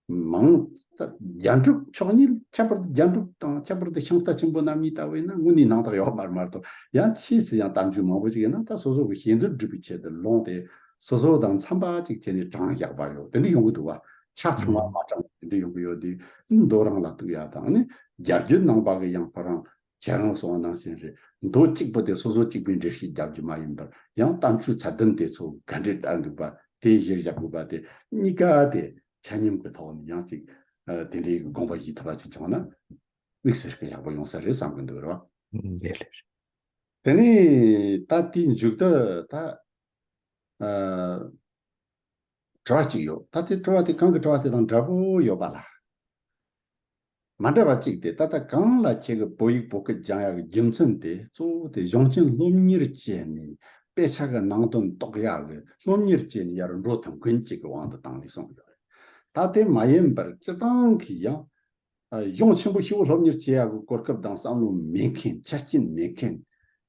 མང་། ད་རྒྱན་དྲུག་མཆོག་གཉིས། ཁྱད་པར་དུ་རྒྱན་དྲུག་དང་ཁྱད་པར་དུ་ཤིང་རྟ་ཆེན་པོ་རྣམ་གཉིས་ལྟ་བུ་ཡིན་ན་དངོས་གནས་སྣང་དག་ཡོད་མ་རེད་མ་གཏོགས། ཡང་ཕྱིས་སུ་ཡང་གཏམ་རྒྱུད་མང་པོ་ཅིག་ཡིན་ན་ད་སོ་སོ་གི་ཞེ་འདོད་སྒྲུབ་པའི་ཆེད་དུ་ལུང་དེ་སོ་སོ་དང་འཚམ་པ་ཅིག་བྱས་ནས་དྲངས་བཞག་པ་ཡོད། དེ་འདྲ་ཡོང་གི་འདུག་བ། ཆ་ཚང་བ་མ་དྲངས་པ་དེ་འདྲ་ཡོང་གི་ཡོད་དུས། མདོ་རང་ལ་གཏུག་ཡ་དང་ནི། རྒྱ་བརྒྱུད་ནང་པ་གི་ཡང་ཁོ་རང་ཁྱེད་རང་གསུངས་པ་ནང་བཞིན་རེད། མདོ་གཅིག་པོ་དེ་སོ་སོ་གཅིག་པུའི་འགྲེལ་བཤད་རྒྱབ་རྒྱུ་མ་ཡིན་པར། ཡང་བསྟན་བཅོས་ཚད་ལྡན་དེ་ཚོ་ག་འདྲས་བསྟར་འདུག་པ་དེ་གཞིར་བཞག་དགོས་པ་དེ། གཉིས་ཀ་དེ་ཆ་མཉམ་གྱི་ཐོག་ནས་ཡང་ཅིག་ཨ་དེ་འདྲའི་དགོངས་པ་བཞེས་ཐུབ་པ་ཅིག་བྱུང་ན། དམིགས་བསལ་གྱི་ཡག་པོ་ཡོང་ས་རེད་བསམ་གྱི་འདུག་རེད་བ། ལགས་ལགས། དེ་ནས་ད་དེའི་མཇུག་ཏུ་ད་ཨ་དྲི་བ་གཅིག་ཡོད། ད་དེ་དྲི་བ་དེ་གང་གི་དྲི་བ་དེ་དང་འདྲ་པོ་ཡོད་པ་ལ། མ་འདྲ་བ་གཅིག་དེ། ད་ལྟ་གང་ལ་ཁྱེད་ཀྱིས་བོད་ཡིག་བོད་སྐད་སྦྱང་ཡག་གི་རྒྱུ་མཚན་དེ། གཙོ་བོ་དེ་གཞུང་ཆེན་སློབ་གཉེར་བྱས་ནས་དཔེ་ཆ་གི་ནང་དོན་རྟོགས་ཡག་གི། སློབ་གཉེར་བྱས་ནས་ཡར་འགྲོ་ཐུབ་མཁན་ཅིག་གི་དབང་དུ་བཏང་ནས་གསུངས་ཡོད་རེད། ད་དེ་མ་ཡིན་པར་སྤྱིར་བཏང་གི་ཡང་ཨ་གཞུང་ཆེན་པོ་ཞེ་པོ་སློབ་གཉེར་བྱེད་ཡག་གི་གོ་སྐབས་དང་བསམ་བློ་མེད་མཁན། ཆ་རྐྱེན་མེད་མཁན་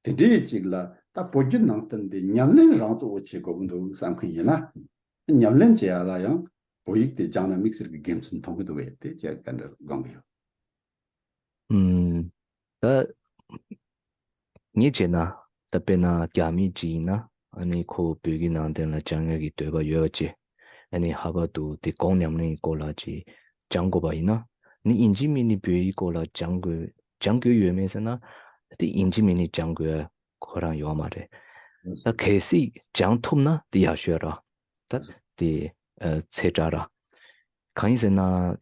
དེ་འདྲའི་ཅིག་ལ། ད་བོད་བརྒྱུད་ནང་བསྟན་དེ་ཉམས་ལེན་རང་གཙོ་བོ་བྱེད་དགོས་ཀྱི་འདུག་བསམ་མཁན་ཡིན་ན། ཉམས་ལེན་བྱེད་ཡ་ལ་ཡང་བོད་ཡིག་དེ་སྦྱངས་ན་དམིགས་བསལ་གྱི་དགེ་མཚན་མཐོང་གི་འདུག་པས། དེ་ཁྱེད་ག་འདྲ་དགོངས་ཀྱི་ཡོད། ཨུམ། ད་ངས་བྱས་ན། ད་དཔེར་ན་རྒྱ་མི་ཅིག་ཡིན་ན། ཨ་ནི་ཁོ་བོད་ཀྱི་ནང་བསྟན་ལ་སྦྱང་ཡག་གི་འདོད་པ་ཡོད་པ་བྱས། ཨ་ནི་ལྷག་པར་དུ་དེ་གོང་ཉམས་ལེན་སྐོར་ལ་ཅིག་སྦྱང་དགོས་པ་ཡིན་ན། ནི་ཡིན་གཅིག་མིན་གཅིག་བོད་ཡིག་སྐོར་ལ་སྦྱང་དགོས། སྦྱང་དགོས་ཡོད་མེད་ཟེར་ན། དེ་ཡིན་གཅིག་མིན་གཅིག་སྦྱང་དགོས་ཁོ་རང་ཡོད་མ་རེད། ད་གལ་སྲིད་སྦྱང་ཐུབ་ན་དེ་ཡག་ཤོས་ར། ད་དེ་ཨ་ཚེ་དྲག་ར། གང་ཡིན་ཟེར་ན།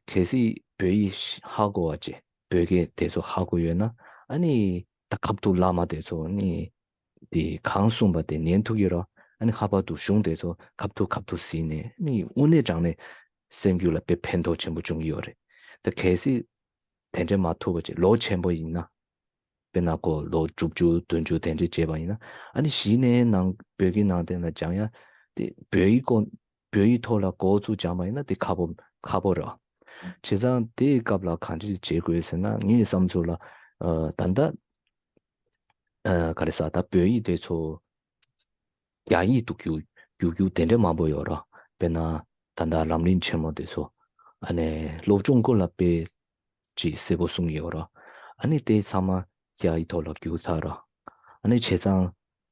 གལ་སྲིད་བོད་ཡིག་ཧ་གོ་བ་བྱས། བོད་སྐད་དེ་ཚོ་ཧ་གོ་ཡོད་ན། ཨ་ནི་ད་ཁ་ཐུག་བླ་མ་དེ་ཚོ་ནི་དེ་གང་གསུངས་པ་དེ་ཉན་ཐུབ་ཡོད་ར། ཨ་ནི་ལྷག་པར་དུ་གཞུང་དེ་ཚོ་ཁ་ཐུག་ཁ་ཐུག་གཟིགས་ནས་ནི་དངོས་གནས་དྲང་གནས་སེམས་རྒྱུད་ལ་དཔེ་ཕན་ཐོགས་ཆེན་པོ་བྱུང་གི་ཡོད་རེད། ད་གལ་སྲིད་དེ་འདྲ་མ་ཐུབ་པ་བྱས། ལོ་ཆེན་པོ་ཡིན་ན། དཔེར་ན་ཁོ་ལོ་དྲུག་ཅུ་བདུན་ཅུ་དེ་འདྲ་བྱས་པ་ཡིན་ན། ཨ་ནི་གཞི་ནས་ནང་བོད་ཀྱི་ནང་བསྟན་ལ་སྦྱང་ཡ་དེ། བོད་ཡིག་སྐོར། བོད་ཡིག་ཐོག་ལ་འགོ་བཙུགས་སྦྱངས་པ་ཡིན་ན་དེ་ཁག་པོ་ཁག་པོ་རེད། བྱས་ཙང་དེའི་སྐབས་ལ་གང་ཅི་བྱེད་དགོས་ཟེར་ན། ངའི་བསམ་ཚུལ་ལ་ཨ་ད་ལྟ་ཨ་ག་རེ་ཟ། ད་བོད་ཡིག་དེ་ཚོ་རྒྱ་ཡིག་ཏུ་བསྒྱུར་བསྒྱུར་རྒྱུ་དེ་འདྲ་མང་པོ་ཡོད་ར། དཔེར་ན་ད་ལྟ་ལམ་རིམ་ཆེན་མོ་དེ་ཚོ། ཨ་ནི་སློབ་སྦྱོང་སྐོར་ལ་དཔེ་ཅིག་གསལ་པོ་གསུངས་ཡོད་ར། ཨ་ནི་དེ་ཚང་མ་རྒྱ་ཡིག་ཐོག་ལ་བསྒྱུར་ཚར་ར། ཨ་ནི་བྱས་ཙང་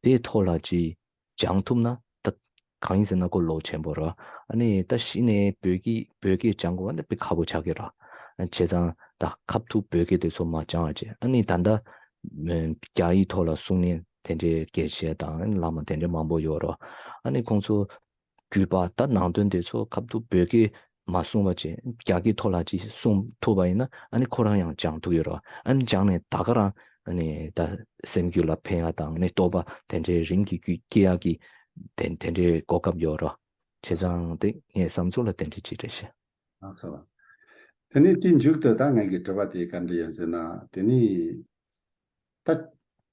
དེའི་ཐོག་ལ་ཅིག་སྦྱང་ཐུབ་ན། ད་གང་ཡིན་ཟེར་ན་ཁོ་ལོ་ཆེན་པོ་ར། ཨ་ནི་ད་གཞི་ནས་བོད་ཀྱི་བོད་སྐད་སྦྱང་དགོས་པ་ནི་དཔེ་ཁག་པོ་ཆགས་ཀྱི་ར། ཨ་བྱས་ཙང་ད་ཁ་ཐུག་བོད་སྐད་དེ་ཚོ་མ་སྦྱང་བ་བྱས། ཨ་ནི་ད་ལྟ་རྒྱ་ཡིག་ཐོག་ལ་གསུང་མཁན་དེ་འདྲའི་དགེ་བཤེས་དང་བླ་མ་དེ་འདྲ་མང་པོ་ཡོད་ར། ཨ་ནི་ཁོང་ཚོ་བརྒྱུད་པ་ད་ནང་དོན་དེ་ཚོ་ཁ་ཐུག་བོད་སྐད་མ་གསུངས་པ་བྱས། རྒྱ་སྐད་ཐོག་ལ་ཅིག་གསུང་ཐུབ་པ་ཡིན་ན། ཨ་ནི་ཁོ་རང་ཡང་སྦྱང་ཐུབ་ཡོད་ར། ཨ་ནི་སྦྱངས་ནས་ད་ག་རང་ཨ་ནི་ད་སེམས་རྒྱུད་ལ་ཕན་ཡ་དང་། ཨ་ནི་རྟོགས་པ་དེ་འདྲའི་རིམ་གྱིས་རྒྱུད་སྐྱེ་ཡ་གི་དེ་དེ་འདྲའི་གོ་སྐབས་ཡོད་ར། བྱས་ཙང་དེ་ངའི་བསམ་ཚུལ་ལ་དེ་འདྲ་ཅིག་རེད་ཤག་ལགས་སོ། དེ་ནས་དེའི་མཇུག་ཏུ་ད་ངེད་ཀྱི་དྲི་བ་དེ་ག་འདྲ་ཡིན་ཟེར་ན། དེ་ནས་ད་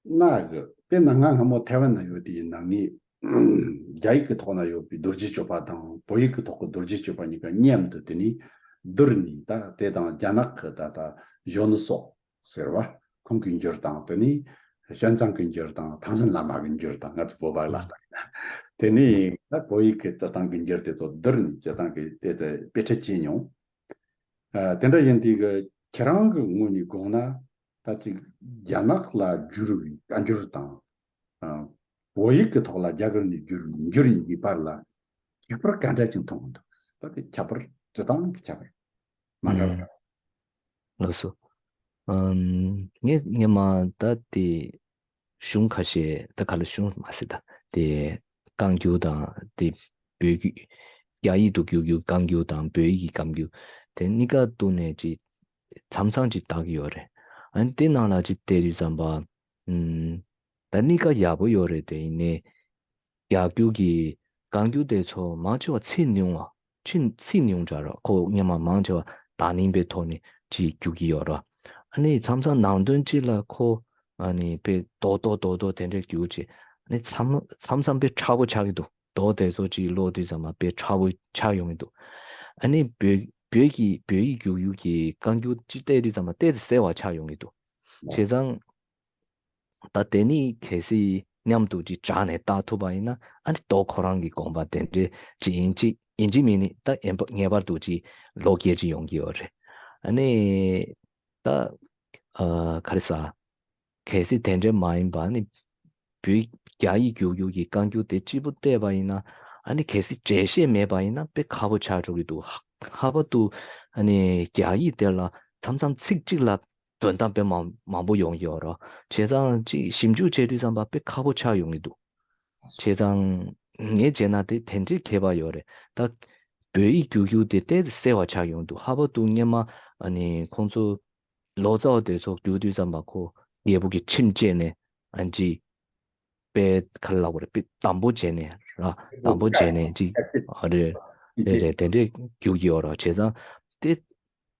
གནའ་གི། དཔེར་ན་ང་སྔ་མོ་ཐའེ་ཝན་ན་ཡོད་དུས་ཡིན་ན། ངས་རྒྱ་ཡིག་གི་ཐོག་ན་ཡོད་པའི་རྡོ་རྗེ་གཅོད་པ་དང་བོད་ཡིག་གི་ཐོག་གི་རྡོ་རྗེ་གཅོད་པ་གཉིས་ཀ་མཉམ་དུ་དེ་ནས་བསྡུར་ནས། ད་དེ་དང་རྒྱ་ནག་གི་ད་ད་གཞོན་ནུ་སོགས་ཟེར་བ། ཁོང་གི་འགྱུར་དང་། དེ་ནས་ཞོན་ཙང་གི་འགྱུར་དང་། ཐང་སན་བླ་མ་གི་འགྱུར་དང་། ང་ཚོ་བོད་པ་ལ་ལྟ་ཡིན་ན། དེ་ནས་ད་བོད་ཡིག་གི་སྤྱིར་བཏང་གི་འགྱུར་དེ་ཚོ་བསྡུར་ནས་སྤྱིར་བཏང་གི་དེ་དེ་དཔེ་ཁྲིད་བྱས་མྱོང་། ཨ་དེ་འདྲ་ཡིན་དུས་ཀྱི་ཁྱེད་རང་གི་ངོས་ནས་དགོངས་ན། ད་ཅིག་རྒྱ་ནག་ལ་བསྒྱུར་བའི་བཀའ་འགྱུར་དང་། ཨ་བོད་ཡིག་གི་ཐོག་ལ་རྒྱ་གར་ནས་བསྒྱུར་བའི་འགྱུར་གཉིས་ཀྱི་བར་ལ་ཁྱད་པར་ག་འདྲ་ཅིག་མཐོང་གི་འདུག་ད་དེ་ཁྱད་པར་སྤྱིར་བཏང་གི་ཁྱད་པར་མ་འདྲ་བ། ལགས་སོ། ཨམ། ངས་ངས་མ་ད་དེ་གཞུང་ཁ་ཤས། ད་ག་ལ་གཞུང་མ་ཟད། ད་དེ་བཀའ་འགྱུར་དང་། དེ་བོད་ཀྱི་རྒྱ་ཡིག་ཏུ་བསྒྱུར་རྒྱུ་བཀའ་འགྱུར་དང་བོད་ཡིག་གི་བཀའ་འགྱུར། དེ་གཉིས་ཀ་བསྡུར་ནས་ཅིག་མཚམས་མཚམས་ཅིག་བལྟ་གི་ཡོད་རེད། ཨ་ནི་དེ་ནང་ལ་ཅིག་བལྟས་དུས་ཙམ་པ། ཨམ། ད་གཉིས་ཀ་ཡག་པོ་ཡོད་རེད། དེ་ཡིན་ནའི་རྒྱ་འགྱུར་གྱི་བཀའ་འགྱུར་དེ་ཚོ་མང་ཆེ་བ་ཚིག་ཉུང་བ། ཚིག་ཚིག་ཉུང་དྲགས་ར། ཁོ་སྔོན་མ་མང་ཆེ་བ་བརྡ་རྙིང་པའི་ཐོག་ནས་ཅིག་བསྒྱུར་གྱི་ཡོད་ར། ཨ་ནི་མཚམས་མཚམས་ནང་དོན་གཅིག་ལ་ཁོ་ཨ་ནི་དཔེ་རྡོག་རྡོག་རྡོག་རྡོག་དེ་འདྲ་བསྒྱུར་བྱས། ཨ་ནི་མཚམས་མཚམས་མཚམས་དཔེ་ཕྲ་བོ་ཆགས་ཀྱི་འདུག་རྡོག་དེ་ཚོ་ཅིག་ཀློག་དུས་ཙམ་པ་དཔེ་ཕྲ་བོ་ཆགས་ཡོང་གི་འདུག་ཨ་ནི་བོད་བོད་ཀྱི་བོད་ཡིག་བསྒྱུར་ཡུལ་གྱི་བཀའ་འགྱུར་ཅིག་བལྟས་དུས་ཙམ་པ་ཏོག་ཙམ་གསལ་བ་ཆགས་ཡོང་གི་འདུག་བྱས་ཙང་། ད་དེ་གཉིས་གལ་སྲིད་མཉམ་དུ་ཅིག་སྦྲགས་ནས་བལྟ་ཐུབ་པ་ཡིན་ན། ཨ་ནི་རྡོག་ཁོ་རང་གི་དགོངས་པ་དེ་འདྲ་ཅིག་ཡིན་གཅིག་ཡིན་གཅིག་མིན་གཅིག་ད་ངེས་པ་ངེས་པར་དུ་ཅིག་ལོག་སྐྱེལ་ཅིག་ཡོང་གི་ཡོད་རེད། ཨ་ནི་ད་ཨ་ག་རེ་ཟ། གལ་སྲིད་དེ་འདྲ་མ་ཡིན་པ་ནི། བོད་རྒྱ་ཡིག་བསྒྱུར་ཡུལ་གྱི་བཀའ་འགྱུར་དེ་གཅིག་པུ་བལྟས་པ་ཡིན་ན། ཨ་ནི་གལ་སྲིད་འགྲེལ་བཤད་མེད་པ་ཡིན་ན་དཔེ་ཁག་པོ་ཆགས་འགྲོ་གི་འདུག་ལྷག་པར་དུ་ཨ་ནི་རྒྱ་ཡིག་དེ་ལ་མཚམས་མཚམས་ཚིག་གཅིག་ལ་འདོན་སྟངས་དཔེ་མང་མང་པོ་ཡོང་གི་ཡོད་རེད། བྱས་ཙང་ཅིག་ཞིབ་འཇུག་བྱེད་དུས་ཙམ་པ་དཔེ་ཁག་པོ་ཆགས་ཡོང་གི་འདུག་བྱས་ཙང་ངས་བྱས་ན་དེ་དེ་འདྲའི་ཁྱད་པར་ཡོད་རེད། ད་བོད་ཡིག་བསྒྱུར་རྒྱུ་དེ་ཏོག་ཙམ་གསལ་བ་ཆགས་ཡོང་འདུག་ལྷག་པར་དུ་སྔོན་མ་ཨ་ནི་ཁོང་ཚོ་ལོ་ཙཱ་བ་དེ་ཚོ་བསྒྱུར་དུས་ཙམ་པ་ཁོ་རྒྱལ་པོ་གི་ཁྲིམས་བཅད་ནས་ཨ་ཅིག་དཔེ་ག་རེ་ལབ་དགོས་རེད། དཔེ་དམ་པོ་བྱས་ནས་ར། དམ་པོ་བྱས་ནས་ཅིག་ཨ་རེད། རེད་རེད། དེ་འདྲས་བསྒྱུར་གྱི་ཡོད་ར། བྱས་ཙང་དེ་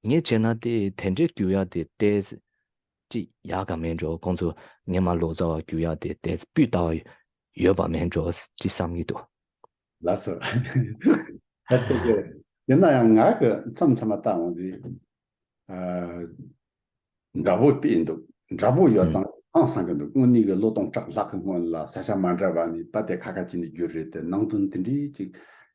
ངས་བྱས་ན་དེ་དེ་འདྲས་བསྒྱུར་ཡ་དེ་ཏོག་ཙམ་ཅིག་ཡག་ག་མེད་འགྲོ། ཁོང་ཚོ་སྔོན་མ་ལོ་ཙཱ་བ་བསྒྱུར་ཡ་དེ་ཏོག་ཙམ་སྤུས་དག་ཡོད་པ་མེད་འགྲོ་ཅིག་བསམ་གྱི་འདུག་ལགས་སོ། ད་ཚིག་གི་ཡིན་ན་ཡང་ང་གི་མཚམས་མཚམས་མ་ལྟ་འོང་དུས། ཨ། འདྲ་པོ་དཔེ་འདུག་འདྲ་པོ་ཡོད་ཙང་ཧང་སང་གི་འདུག་དངོས་གནས་ཀྱི་ལོ་སྟོང་ཕྲག་ལྷག་གི་སྔོན་ལ་ས་ཆ་མ་འདྲ་བ་ནས་པ་དེ་ཁ་ཁ་ཅིག་ནས་བསྒྱུར་རེད་དེ། ནང་དོན་དེ་འདྲའི་ཅིག་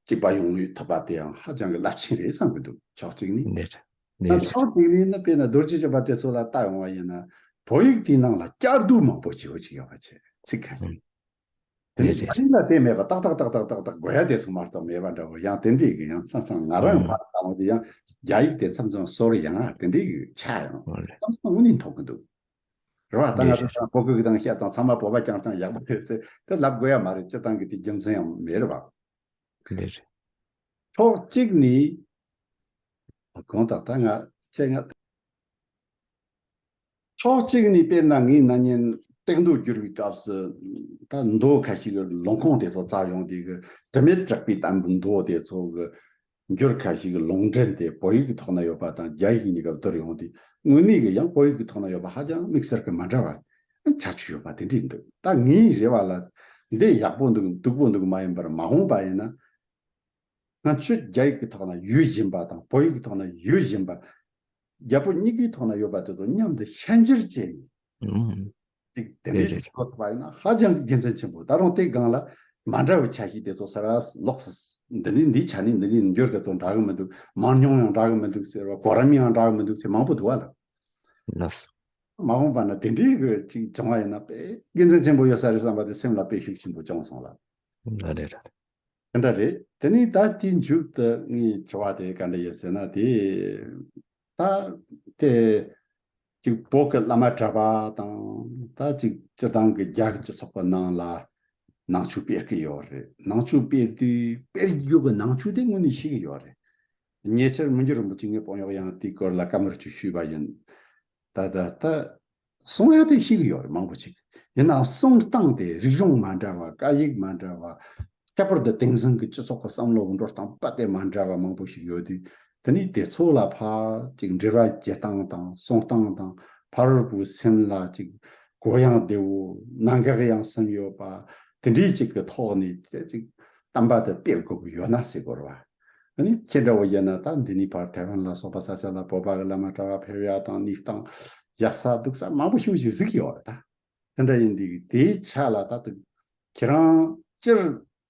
གཅིག་པ་ཡོང་ཐུབ་པ་དེ་ཡང་ཧ་ཅང་གི་རླབས་ཆེན་རེད་བསམ་གི་འདུག་ཕྱོགས་གཅིག་ནས། ནས་ད་ནས་ཕྱོགས་གཅིག་ནས་ནི་དཔེར་ན་རྡོ་རྗེ་གཞན་པ་དེ་ཚོ་ལ་ལྟ་ཡོང་བ་ཡིན་ན། བོད་ཡིག་དེའི་ནང་ལ་བསྐྱར་ཟློས་མང་པོ་བྱས་པ་ཅིག་ཡོད་པ་བྱས་ཚིག་ཁ་ཤས། དེ་ནས་རེད་རེད། ཕྱིན་ལ་དེ་མེད་པ་ཏག་ཏག་ཏག་ཏག་ཏག་ཏག་དགོས་ཡ་དེ་སོང་མ་གཏོགས་མེད་པ་འདྲ་བོ། ཡང་དེ་འདྲས་ཀྱི་ཡང་མཚམས་མཚམས་ང་རང་ཨང་ཕར་བཏང་བ་དེ་ཡང་རྒྱ་ཡིག་དེ་མཚམས་མཚམས་སོར་ཡང་དེ་འདྲས་ཀྱི་ཆགས་ཡང་ཨང་རེད། མཚམས་མཚམས་དངོས་གནས་མཐོང་གི་འདུག་རེད་བ། ད་ང་རེད་ཚོ་རེད། ཚང་མ་བོད་སྐད་དང་བཤད་དང་ཚང་མ་བོད་པ་རྐྱང་རྐྱང་ཡག་པོ་རེད་ཟེར་དེ་ལབ་དགོས་ཡ་མ་རེད། སྤྱིར་བཏང་གི་དེ་རྒྱུ་མཚན་ཡང་མེད་རེད་བ། རེད་རེད། ཕྱོགས་གཅིག་ནས་གང་ལྟར་ད་ང་ཁྱེད་ང་། ཕྱོགས་གཅིག་ནས་དཔེར་ན་ངའི་ན་ནིང་གཏེར་མདོ་བསྒྱུར་བའི་སྐབས་སུ་ད་མདོ་ཁ་ཤས་ཀྱི་ལུང་ཁུངས་དེ་ཚོ་བཙལ་ཡོང་དུས་ཀྱི་དྲི་མེད་གྲགས་པའི་བསྟན་པའི་མདོ་དེ་ཚོ་གི་འགྱུར་ཁ་ཤས་ཀྱི་ལུང་འདྲེན་དེ་བོད་ཡིག་གི་ཐོག་ན་ཡོད་པ་དང་རྒྱ་ཡིག་གཉིས་ཀ་བསྡུར་ཡོང་དུས་དངོས་གནས་ཀྱི་ཡང་བོད་ཡིག་གི་ཐོག་ན་ཡོད་པ་ཧ་ཅང་དམིགས་བསལ་གྱི་མ་འདྲ་བ་ཁྱད་ཆོས་ཡོད་པ་དེ་འདྲས་འདུག་ད་ངའི་རེ་བ་ལ་འདི་ཡག་པོ་འདུག་སྡུག་པོ་འདུག་མ་ཡིན་པར་མ་འོངས་པ་ཡིན་ན། ང་ཚོས་རྒྱ་ཡིག་གི་ཐོག་ན་ཡོད་བཞིན་པ་དང་བོད་ཡིག་གི་ཐོག་ན་ཡོད་བཞིན་པ། རྒྱ་བོད་གཉིས་ཀའི་ཐོག་ན་ཡོད་པ་དེ་ཚོ་མཉམ་དུ་ཤན་སྦྱར་བྱས་ནས་ཨུམ། ཅིག་དེ་རེད་འདྲའི་རེད་ཅིག་རེད། བཟོ་ཐུབ་པ་ཡིན་ན་ཧ་ཅང་གི་དགེ་མཚན་ཆེན་པོ། ད་རུང་དེའི་སྒང་ལ་མ་འདྲ་བའི་ཆ་ཤས་དེ་ཚོ་ས་ར་ལོགས་སུ་འདི་ནི་འདིའི་ཆ་ནས་འདི་ནི་འགྱུར་དེ་ཚོ་འདྲ་གི་མི་འདུག་མང་ཉུང་ཡང་འདྲ་གི་མི་འདུག་ཟེར་བ། གོ་རིམ་ཡང་འདྲ་གི་མི་འདུག་ཟེར་མང་པོ་འདུག་བ་ལ། ལགས། མ་འོངས་པ་ན་དེ་འདྲའི་གི་ཅིག་བྱུང་བ་ཡིན་ན་དཔེ་དགེ་མཚན་ཆེན་པོ་ཡོད་ས་རེད་བསམ་པ་དེ་སེམས་ལ་དཔེ་ཤུགས་ཆེན་པོ་བྱུང་སོང་ལ། ལགས་རེད་རེད། དེ་འདྲ་རེད། དེ་ནས་ད་དེའི་མཇུག་ཏུ་ངའི་དྲི་བ་དེ་ག་འདྲ་ཡིན་ཟེར་ན། དེ་ད་དེ་ཅིག་བོད་ཀྱི་བླ་མ་གྲྭ་པ་དང་ད་ཅིག་སྤྱིར་བཏང་གི་རྒྱ་གི་སྤྱི་ཚོགས་ཀྱི་ནང་ལ་ནང་ཆོས་སྤེལ་གི་ཡོད་རེད། ནང་ཆོས་སྤེལ་དུས་སྤེལ་རྒྱུ་གི་ནང་ཆོས་དེ་དངོས་གནས་ཤེས་གི་ཡོད་རེད། ཉེ་ཆར་མི་འགྱུར་རིན་པོ་ཆེ་ངའི་དཔོན་གཡོག་ཡང་དེའི་སྐོར་ལ་བཀའ་མོལ་ཅིག་ཞུས་པ་ཡིན། ད་ད་ད། གསུང་ཡ་དེ་ཤེས་ཀྱི་ཡོད་རེད་མང་པོ་ཅིག་ཡིན་ནའང་གསུང་སྟངས་དེ་རིག་གཞུང་མ་འདྲ་བ། སྐད་ཡིག་མ་འདྲ་བ། ཁྱད་པར་དུ་དེང་སང་གི་སྤྱི་ཚོགས་ཀྱི་བསམ་བློ་གི་འགྲོ་སྟངས་པ་དེ་མ་འདྲ་བ་མང་པོ་ཞིག་ཡོད་དུས། དེ་ནས་དེ་ཚོ་ལ་ཕར་ཅིག་འགྲེལ་བ་བྱེད་སྟངས་དང་གསུང་སྟངས་དང་། ཕ་རོལ་པོའི་སེམས་ལ་ཅིག་གུ་ཡངས་བདེ་བོ་གནད་འགག་ཡང་ཟིན་ཡོད་པ། དེ་འདྲའི་ཅིག་གི་ཐོག་ནས་ཅིག་བསྟན་པ་དེ་སྤེལ་དགོས་ཀྱི་ཡོད་ན་ཟེར་དགོས་རེད་བ། ཨ་ནི་ཁྱེད་འདྲ་བོ་ཡིན་ན་ད་འདི་ནས་ཕར་ཐའེ་ཝན་ལ་སོགས་པ་ས་ཆ་ལ་བོད་པ་གི་བླ་མ་གྲྭ་པ་ཕེབས་ཡ་དང་གནས་སྟངས་ཡག་ས་སྡུག་ས་མང་པོ་ཞེ་པོ་ཞིག་གཟིགས་ཡོད་རེད་ད། དེ་འདྲ་ཡིན་དུས་དེའི་ཆ་ལ་ད་དུ་ཁྱེད་རང་སྤྱིར་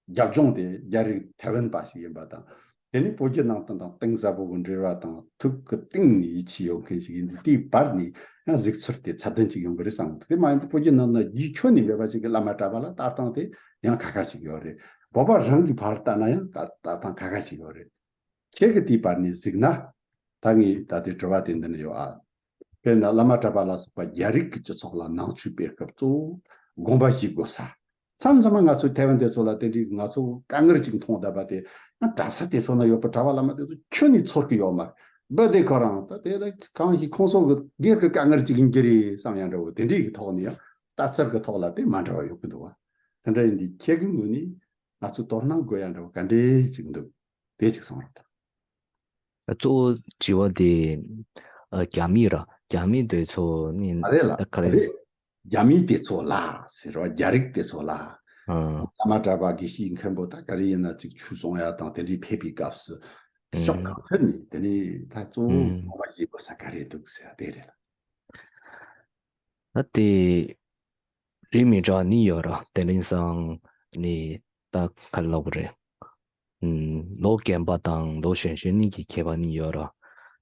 རྒྱབ་ལྗོངས་དེ་རྒྱ་རིགས་ཐའེ་ཝན་པ་ཞིག་ཡིན་པ་དང་། དེ་ནི་བོད་བརྒྱུད་ནང་བསྟན་དང་གཏིང་ཟབ་པོ་གི་འབྲེལ་བ་དང་ཐུགས་ཀྱི་གཏིང་ནས་ཡིད་ཆེས་ཡོད་མཁན་ཞིག་ཡིན་དུས། དེའི་བར་ནས་ཡང་གཟིགས་ཚུལ་དེ་ཚད་ལྡན་ཅིག་ཡོང་གི་རེད་བསམ་གི་འདུག་དེ་མ་ཡིན་པ་བོད་བརྒྱུད་ནང་བསྟན་རྒྱུན་ཁྱོན་ནས་མེད་པ་ཞིག་གི་བླ་མ་གྲྭ་པ་ལ་ལྟ་སྟངས་དེ་ཡང་ཁ་ཁ་ཞིག་ཡོད་རེད། བོད་པ་རང་གི་བར་ལྟ་ན་ཡང་ལྟ་སྟངས་ཁ་ཁ་ཞིག་ཡོད་རེད། ཁྱེད་ཀྱིས་དེའི་བར་ནས་གཟིགས་ན། ད་ངས་ད་ལྟའི་དྲི་བ་དེ་འདི་ནས་ཡོད་ཨ། དཔེར་ན་བླ་མ་གྲྭ་པ་ལ་སོགས་པ་རྒྱ་རིགས་ཀྱི་སྤྱི་ཚོགས་ལ་ནང་ཆོས་སྤེལ་སྐབས་གཙོ་བོ་དགོངས་པ་བཞེས་དགོས་ས། མཚམས་མཚམས་མ་ང་ཚོའི་ཐའེ་ཝན་དེ་ཚོ་ལ་དེ་འདྲའི་ང་ཚོ་དཀའ་ངལ་ཅིག་མཐོང་བསྡད་པ་དེ། ཡང་གྲྭ་ས་དེ་ཚོ་ན་ཡོད་པའི་གྲྭ་པ་བླ་མ་དེ་ཚོ་ཁྱོན་ནས་ཚོར་གི་ཡོད་མ་རེད། བུ་དེ་ཁོ་རང་ད་དེ་ལ་གང་ཞིག་ཁོང་ཚོ་གི་སྒེར་གྱི་དཀའ་ངལ་ཅིག་ཡིན་གྱི་རེད་བསམ་ཡ་འདྲ་བོ་དེ་འདྲའི་གི་ཐོག་ནས་ཡང་ལྟ་ཚུལ་གི་ཐོག་ལ་དེ་མ་འདྲ་བ་ཡོད་གི་འདུག་བ། དེ་འདྲ་ཡིན་དུས་ཁྱེད་ཀྱི་ངོས་ནས་ང་ཚོ་དོ་སྣང་དགོས་ཡ་འདྲ་བོ་ག་འདྲས་ཅིག་འདུག་དེ་ཅིག་གསུངས་རོགས་གནང་། གཙོ་བོ་དྲི་བ་དེ་ཨ་རྒྱ་མི་ར། རྒྱ་མི་དེ་ཚོ་ནི་ཨ་རེད་ལ། ཨ་ག་རེ། ཨ་རེད། རྒྱ་མི་དེ་ཚོ་ལ་ཟེར་བ། རྒྱ་རིགས་དེ་ཚོ་ལ། ཨ། བླ་མ་གྲྭ་པ་དགེ་བཤེས་མཁན་པོ་ད་ག་རེ་ཡིན་ན་ཅིག་ཆོས་གསུང་ཡ་དང་དེ་འདྲའི་ཕེབས་པའི་སྐབས་སུ་ཕྱོགས་གང་ཐད་ནས་དེ་ནས་ད་གཙོ་བོ་ཨ་དགོངས་པ་བཞེས་དགོས་ས་ག་རེ་འདུག་ཟེར་བ་དེ་རེད་ལ། ད་དེ་རིགས་མི་འདྲ་ནི་ཡོད་ར། དེ་རིང་སང་ནི་ད་ག་རེ་ལབ་དགོས་རེད། ཨུམ། ལོ་རྒན་པ་དང་ལོ་གཞོན་གཞོན་གཉིས་ཀྱི་ཁྱད་པར་ནི་ཡོད་ར།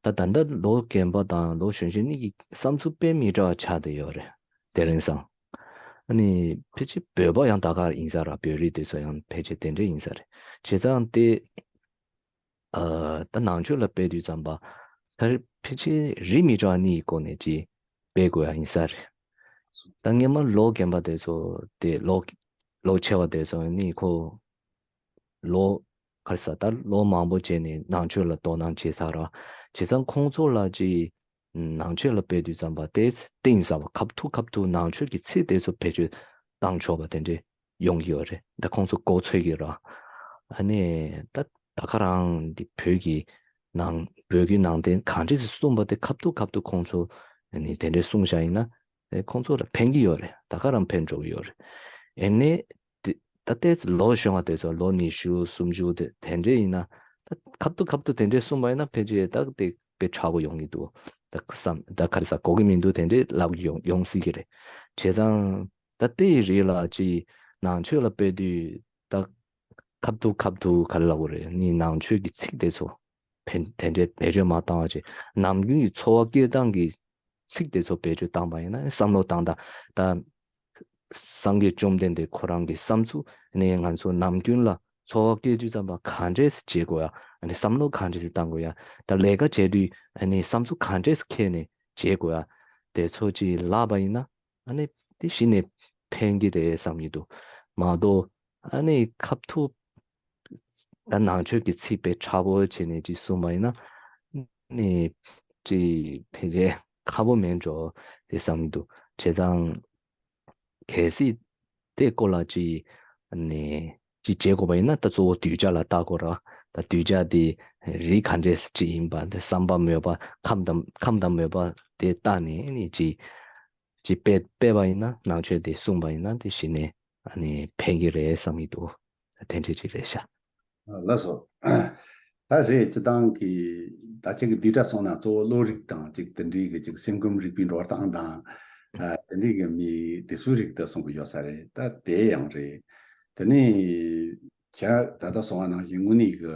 ད་ད་ལྟ་ལོ་རྒན་པ་དང་ལོ་གཞོན་གཞོན་གཉིས་ཀྱི་བསམ་ཚུལ་དཔེ་མི་འདྲ་བ་ཆགས་བསྡད་ཡོད་རེད། དེ་རིང་སང་། ཨ་ནི་ཕལ་ཆེར་བོད་པ་ཡང་ད་ག་ཡིན་ས་ར། བོད་རིགས་དེ་ཚོ་ཡང་ཕལ་ཆེར་དེ་འདྲ་ཡིན་ས་རེད། བྱས་ཙང་དེ། ཨ་ད་ནང་ཆོས་ལ་སྤེལ་དུས་ཙམ་པ་ད་ཕལ་ཆེར་རིས་མི་འདྲ་བ་གཉིས་ཀྱི་སྒོ་ནས་ཅིག་སྤེལ་དགོས་ཡ་ཡིན་ས་རེད། ད་སྔས་མ་ལོ་རྒན་པ་དེ་ཚོ་དེ་ལོ་ལོ་ཆེ་བ་དེ་ཚོ་ནི་ཁོ་ལོ་ག་རེ་ཟ་ད་ལོ་མང་པོ་བྱས་ནས་ནང་ཆོས་ལ་དོ་སྣང་བྱས་ཚར་ར། བྱས་ཙང་ཁོང་ཚོ་ལ་ཅིག་ནང་ཆོས་ལ་སྤེལ་དུས་ཙམ་པ་དེ་གཏིང་ཟབ་པ་ཁབ་ཐུག་ཁབ་ཐུག་ནང་ཆོས་ཀྱི་ཚིག་དེ་ཚོ་བེད་སྤྱོད་བཏང་ཆོག་པ་དེ་འདྲས་ཡོང་གི་ཡོད་རེད། ད་ཁོང་ཚོ་གོ་ཚོད་ཀྱི་ར། ཨ་ནི་ད་ད་ག་རང་འདི་བོད་ཀྱི་ནང་བོད་ཀྱི་ནང་བསྟན་གང་འདྲས་སེ་གསུངས་པ་དེ་ཁབ་ཏུ་ཁབ་ཏུ་ཁོང་ཚོ་ཨ་ནི་དེ་འདྲས་གསུངས་བཞག་ཡིན་ན་ཨེ་ཁོང་ཚོ་ལ་ཕན་གྱི་ཡོད་རེད། ད་ག་རང་ཕན་འགྲོ་གི་ཡོད་རེད། ཨེ་ནས་དེ་ད་ལྟའི་ལོ་གཞོན་པ་དེ་ཚོ་ལོ་ཉི་ཤུ་སུམ་ཅུ་དེ་དེ་འདྲས་ཡིན་ན་ད་ཁབ་ཏུ་ཁབ་ཏུ་དེ་འདྲས་གསུངས་པ་ཡིན་ན་ཕལ་ཆེར་ད་དེ་དཔེ་ཁག་པོ་ཡོང་གི་འདུག་ད་བསམ་ད་ག་རེ་ཟ་གོ་གི་མི་འདུག་དེ་འདྲས་ལབ་ཀྱི་ཡོང་ཡོང་སྲིད་ཀྱི་རེད། བྱས་ཙང་ད་ལྟའི་རིགས་ལ་ཅིག་ནང་ཆོས་ལ་སྤེལ་དུས་ད་ཁབ་ཏུ་ཁབ་ཏུ་ག་རེ་ལབ་དགོས་རེད། ནི་ནང་ཆོས་ཀྱི་ཚིག་དེ་ཚོ་ཕན་དེ་འདྲའི་བེད་སྤྱོད་མ་བཏང་བ་བྱས་ནམ་རྒྱུན་གྱི་འཚོ་བ་སྐྱེལ་སྟངས་ཀྱི་ཚིག་དེ་ཚོ་བེད་སྤྱོད་བཏང་པ་ཡིན་ན་བསམ་བློ་བཏང་ད་ད་སངས་རྒྱས་བཅོམ་ལྡན་འདས་ཁོ་རང་གི་བསམ་ཚུལ་ནི་ང་ཚོ་ནམ་རྒྱུན་ལ་འཚོ་བ་སྐྱེལ་དུས་ཙམ་པ་ག་འདྲས་སེ་བྱེད་དགོས་ཡ། ཨ་ནི་བསམ་བློ་ག་འདྲས་སེ་བཏང་དགོས་ཡ། ད་ལས་ཀ་བྱེད་དུས་ཨ་ནི་བསམ་ཚུལ་ག་འདྲས་སེ་འཁྱེར་ནས་བྱེད་དགོས་ཡ། དེ་ཚོ་ཅིག་ལབ་པ་ཡིན་ན་ཨ་ནི་དེ་གཞི་ནས་ཕན་གྱི་རེད་བསམ་གྱི་འདུག་མ་གཏོགས་ཨ་ནི་ཁབ་ཐུག་ད་ནང་ཆོས་ཀྱི་ཚིག་དཔེ་ཁག་པོ་བྱས་ནས་ཅིག་གསུངས་པ་ཡིན་ན་ནི་ཅིག་ཕལ་ཆེར་ཁག་པོ་མེད་འགྲོ་དེ་བསམ་གྱི་འདུག་བྱས་ཙང་གལ་སྲིད་དེ་སྐོར་ལ་ཅིག་ནི་ཅིག་བྱེད་དགོས་པ་ཡིན་ན་ད་གཙོ་བོ་གདུལ་བྱ་ལ་བལྟ་དགོས་ར། ད་གདུལ་བྱ་དེ་རིགས་ག་འདྲས་ཅིག་ཡིན་པ་དེ་བསམ་པ་མོས་པ་ཁམས་དང་ཁམས་དང་མོས་པ་དེ་བལྟ་ནས་ནི་ཅིག་ཅིག་སྤེལ་སྤེལ་བ་ཡིན་ན་ནང་ཆོས་དེ་གསུངས་པ་ཡིན་ན་དེ་གཞི་ནས་ཨ་ནི་ཕན་གྱི་རེད་བསམ་གྱི་འདུག་དེ་འདྲས་ཅིག་རེད་ཤག་ལགས་སོ། ད་རེད་སྤྱི་བཏང་གི་ད་ཅིག་བསྡུས་གྲྭ་སོང་ན་གཙོ་བོ་བློ་རིག་དང་ཅིག་དེ་འདྲའི་གི་ཅིག་སེམས་ཁམས་རིག་པའི་འགྲོ་སྟངས་དང་ཨ་དེ་འདྲའི་གི་མི་དེ་ཚོའི་རིགས་དེ་གསུང་གི་ཡོད་ས་རེད། ད་དེ་ཡང་རེད། དེ་ནས་ཁྱེད་ད་ལྟ་གསུང་བ་ནང་བཞིན་དངོས་གནས་གི་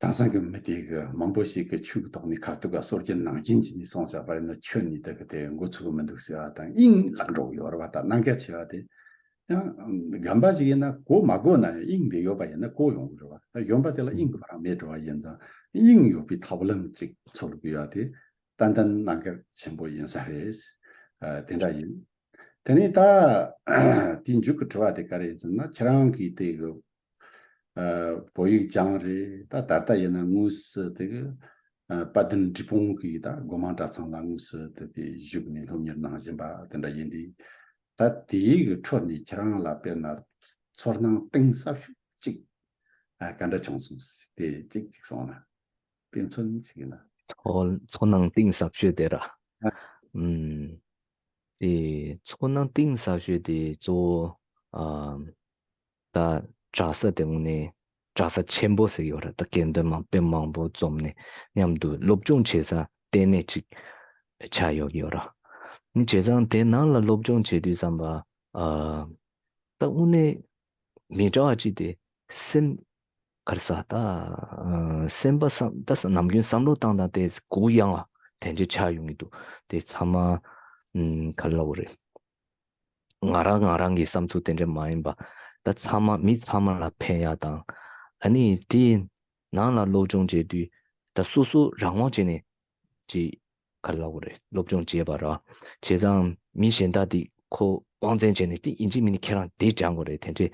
དེང་སང་གི་མི་དེ་གི་མང་པོ་ཞིག་གི་ཆོས་ཀྱི་ཐོག་ནས་ཁ་ཐུག་ག་སྲོལ་རྒྱུན་ནང་བཞིན་གྱི་ནས་སོང་བྱ་བ་ཡིན་ན་ཁྱོད་ནི་དེ་གི་དེ་འགོ་ཚུགས་གི་མི་འདུག་ཟེར་བ་དང་དབྱིངས་ལག་འགྲོ་གི་ཡོད་རེད་བ། ད་རྣམ་རྒྱ་ཆེ་བ་དེ་ཡང་རྒན་པ་ཞིག་ཡིན་ན་གོ་མ་གོ་ན་ཡང་དབྱིངས་དེ་ཡོད་པ་ཡིན་ན་གོ་ཡོང་གི་རེད་བ། ད་གཞོན་པ་དེ་ལ་དབྱིངས་ཁོ་རང་མེད་འགྲོ་བ་ཡིན་ཙང་དབྱིངས་ཡོད་པའི་ཐབས་ལམ་ཅིག་འཚོལ་དགོས་ཡ་དེ་ཏན་ཏན་རྣམ་རྒྱ་ཆེན་པོ་ཡིན་ས་རེད། ཨ་དེ་འདྲ་ཡིན། དེ་ནས་ད་དེའི་མཇུག་གི་དྲི་བ་དེ་ག་རེ་ཡིན་ཟེར་ན་ཁྱེད་རང་གིས་དེ་གི་ཨ་བོད་ཡིག་སྦྱངས་རེད། ད་ད་ལྟ་ཡིན་ན་དངོས་སུ་དེ་གི་ཨ་དཔལ་ལྡན་འབྲས་སྤུངས་གི་ད་སྒོ་མང་གྲྭ་ཚང་ལ་དངོས་སུ་དེ་དེ་བཞུགས་ནས་སློབ་གཉེར་གནང་བཞིན་པ་དེ་འདྲ་ཡིན་དུས། ད་དེའི་གི་ཁྲོད་ནས་ཁྱེད་རང་ལ་དཔེར་ན་ཚོར་སྣང་གཏིང་ཟབ་ཤོས་གཅིག་ཨ་ག་འདྲ་བྱུང་སོང་དེ་གཅིག་གཅིག་སོང་ན་དཔེ་མཚོན་གཅིག་ཡིན་ན། ཚོར་ཚོར་སྣང་གཏིང་ཟབ་ཤོས་དེ་ར། ཨ་ཨུམ། དེ་ཚོར་སྣང་གཏིང་ཟབ་ཤོས་དེ་གཙོ་བོ་ཨ་ད་གྲྭ་ས་དེ་དངོས་གནས་གྲྭ་ས་ཆེན་པོ་ཟེར་ཡོད་རེད། ད་དགེ་འདུན་མང་དཔེ་མང་པོ་འཛོམས་ནས་མཉམ་དུ་སློབ་སྦྱོང་བྱེད་ས་ལྟེ་གནས་ཅིག་ཆགས་ཡོད་ཡོད་ར། ནི་བྱས་ཙང་དེ་ནང་ལ་སློབ་སྦྱོང་བྱེད་དུས་ཙམ་པ་ཨ་ད་དངོས་གནས་མི་འདྲ་བ་ཅིག་དེ་སེམས་ག་རེ་ཟ་ད་ཨ་སེམས་པ་བསམ་ད་ནམ་རྒྱུན་བསམ་བློ་བཏང་སྟངས་དེ་གུ་ཡངས་པ་དེ་འདྲ་ཆགས་ཡོང་གི་འདུག་དེ་ཚང་མ་ཨམ་ག་རེ་ལབ་དགོས་རེད། ང་རང་ང་རང་གི་བསམ་ཚུལ་དེ་འདྲ་མ་ཡིན་པ། ད་ཚང་མ་མི་ཚང་མ་ལ་ཕན་ཡ་དང་། ཨ་ནི་དེའི་ནང་ལ་སློབ་སྦྱོང་བྱེད་དུས་ད་སོ་སོ་རང་དབང་བྱས་ནས་ཅིག་ག་རེ་ལབ་དགོས་རེད། སློབ་སྦྱོང་བྱས་པ་ར། བྱས་ཙང་མི་གཞན་དག་དེ་ཁོ་དབང་བཙན་བྱས་ནས་དེ་ཡིན་གཅིག་མིན་གཅིག་ཁྱེད་རང་དེ་སྦྱང་དགོས་རེད་དེ་འདྲས་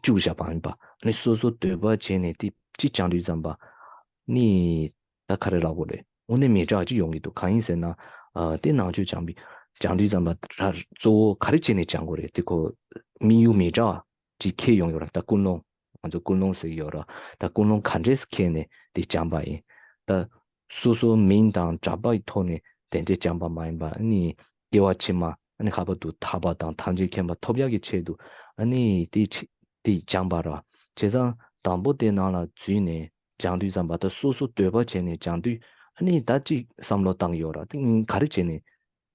བཅུག་བཞག་པ་ཡིན་པ། ཨ་ནི་སོ་སོ་འདོད་པ་བྱས་ནས་དེ་ཅིག་སྦྱང་དུས་ཙམ་པ་ནི། ད་ག་རེ་ལབ་དགོས་རེད། དངོས་གནས་མི་འདྲ་བ་ཅིག་ཡོང་གི་འདུག་གང་ཡིན་ཟེར་ན། ཨ་དེ་ནང་ཆོས་སྦྱང་པའི་སྦྱང་དུས་ཙམ་པ་ར་གཙོ་བོ་ག་རེ་བྱས་ནས་སྦྱང་དགོས་རེད། དེ་ཁོ་དམིགས་ཡུལ་མི་འདྲ་བ་ཅིག་འཁྱེར་ཡོང་ཡོད་ར། ད་ཀུན་སློང་ང་ཚོ་ཀུན་སློང་ཟེར་གྱི་ཡོད་ར། ད་ཀུན་སློང་ག་འདྲས་འཁྱེར་ནས་དེ་སྦྱང་པ་ཡིན། ད་སོ་སོ་མིང་དང་གྲྭ་པའི་ཐོག་ནས་དེ་འདྲས་སྦྱང་པ་མ་ཡིན་པ་ཨ་ནི་སྐྱེ་བ་ཕྱི་མ་ཨ་ནི་ལྷག་པར་དུ་ཐར་པ་དང་ཐམས་ཅད་མཁྱེན་པ་ཐོབ་ཡག་གི་ཆེད་དུ་ཨ་ནི་དེ་ཆེ་དེ་སྦྱང་པ་ར། བྱས་ཙང་དང་པོ་དེ་ནང་ལ་འཛུལ་ནས་སྦྱང་དུས་ཙམ་པ་ད་སོ་སོ་འདོད་པ་བྱས་ནས་སྦྱང་དུས་ཨ་ནི་ད་ཅིག་བསམ་བློ་བཏང་གི་ཡོད་ར། དེ་ག་རེ་བྱས་ནས་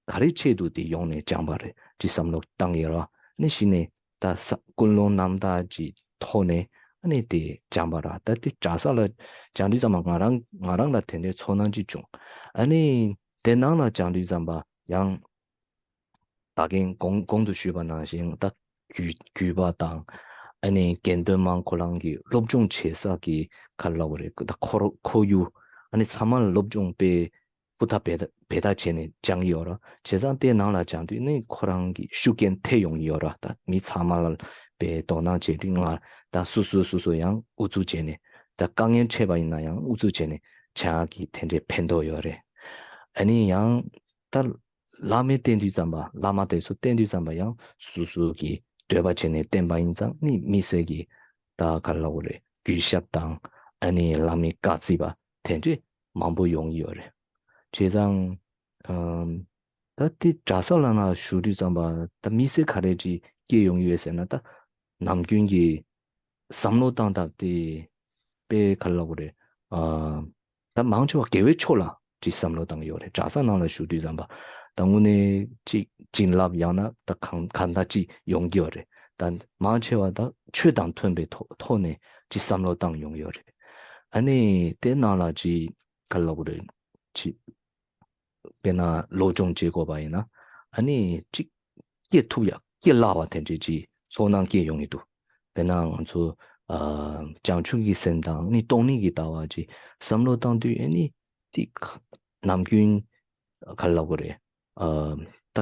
ག་རེ་ཆེད་དུ་དེ་ཡོང་ནས་སྦྱང་པ་རེད་ཅིག་བསམ་བློ་བཏང་གི་ཡོད་ར། ཨ་ནི་གཞི་ནས་ད་ས་ཀུན་སློང་རྣམ་དག་ཅིག་ཐོག་ནས་ཨ་ནི་དེ་སྦྱང་པ་ར། ད་དེ་གྲྭ་ས་ལ་སྦྱང་དུས་ཙམ་པ་ང་རང་ང་རང་ལ་དེ་འདྲའི་ཚོར་སྣང་ཅིག་བྱུང་། ཨ་ནི་དེ་ནང་ལ་སྦྱང་དུས་ཙམ་པ་ཡང་། ད་གིན་གོང་གོང་དུ་ཞུས་པ་ནང་བཞིན་ད་གུས་གུས་པ་དང་ ཨ་ནི་དགེ་འདུན་མང་ཁོ་རང་གི་སློབ་སྦྱོང་བྱེད་ས་གི་ག་རེ་ལབ་དགོས་རེད། ད་ཁོར་ཁོར་ཡུག་ཨ་ནི་ཚང་མ་ལ་སློབ་སྦྱོང་དཔེ་ཧུར་ཐག་འབད་འབད་ཐག་བྱས་ནས་སྦྱང་གི་ཡོད་རེད། བྱས་ཙང་དེ་ནང་ལ་སྦྱང་དུས་ནི་ཁོ་རང་གི་ཤུགས་རྐྱེན་ཐེབས་ཡོང་གི་ཡོད་རེད། ད་མི་ཚང་མ་ལ་དཔེ་དོ་སྣང་བྱེད་དུས་ང་ད་སོ་སོ་སོ་སོ་ཡང་ཨུ་ཚུགས་བྱས་ནས། ད་དཀའ་ངལ་འཕྲད་པ་ཡིན་ན་ཡང་ཨུ་ཚུགས་བྱས་ནས་བྱ་གི་དེ་འདྲའི་ཕན་ཐོགས་ཡོད་རེད། ཨ་ནི་ཡང་ད་བླ་མས་བསྟེན་དུས་ཙམ་པ། བླ་མ་དེ་ཚོ་བསྟེན་དུས་ཙམ་པ་ཡང་སོ་སོ་གི་འདོད་པ་བྱས་ནས་བསྟེན་པ་ཡིན་ཙང་ནི་མི་སེར་གྱི་ད་ག་རེ་ལབ་དགོས་རེད། གུས་ཞབས་དང་ཨ་ནི་བླ་མའི་བཀའ་བརྩི་བ་དེ་འདྲས་མང་པོ་ཡོང་གི་ཡོད་རེད། བྱས་ཙང་ཨམ། ད་དེ་གྲྭ་ས་ལ་ན་བཞུགས་དུས་ཙམ་པ་ད་དམིགས་བསལ་ག་རེ་ཅིག་སྐྱེ་ཡོང་གི་ཡོད་ཟེར་ན། ད་ནམ་རྒྱུན་གྱི་བསམ་བློ་བཏང་སྟངས་དེ་དཔེ་ག་རེ་ལབ་དགོས་རེད། ཨ། ད་མང་ཆེ་བ་དགེ་བའི་ཕྱོགས་ལ་ཅིག་བསམ་བློ་བཏང་གི་ཡོད་རེད། གྲྭ་ས་ནང་ལ་བཞུགས་དུས་ཙམ་པ་ད་དངོས་གནས་ཅིག་བྱིན་རླབས་ཡང་ན་ད་གང་གང་ལྟར་ཅིག་ཡོང་གི་ཡོད་རེད། ད་མང་ཆེ་བ་ད་ཆོས་དང་མཐུན་པའི་ཐོག་ཐོག་ནས་ཅིག་བསམ་བློ་བཏང་ཡོང་གི་ཡོད་རེད། ཨ་ནི་དེ་ནང་ལ་ཅིག་ག་རེ་ལབ་དགོས་རེད། ཅིག་དཔེར་ན་སློབ་སྦྱོང་བྱེད་དགོས་པ་ཡིན་ན། ཨ་ནི་ཅིག་སྐྱེ་ཐུབ་ཡ། སྐྱེ་སླ་བ་དེ་འདྲའི་ཅིག་ཚོར་སྣང་སྐྱེ་ཡོང་གི་འདུག་དཔེར་ན་ང་ཚོ་ཨ་བྱང་ཆུབ་ཀྱི་སེམས་དང་ནི་སྟོང་ཉིད་ཀྱི་ལྟ་བ་ཅིག་བསམ་བློ་བཏང་དུས། ཨ་ནི་དེ་ཁ་ནམ་རྒྱུན་ག་རེ་ལབ་དགོས་རེད། ཨ་ད་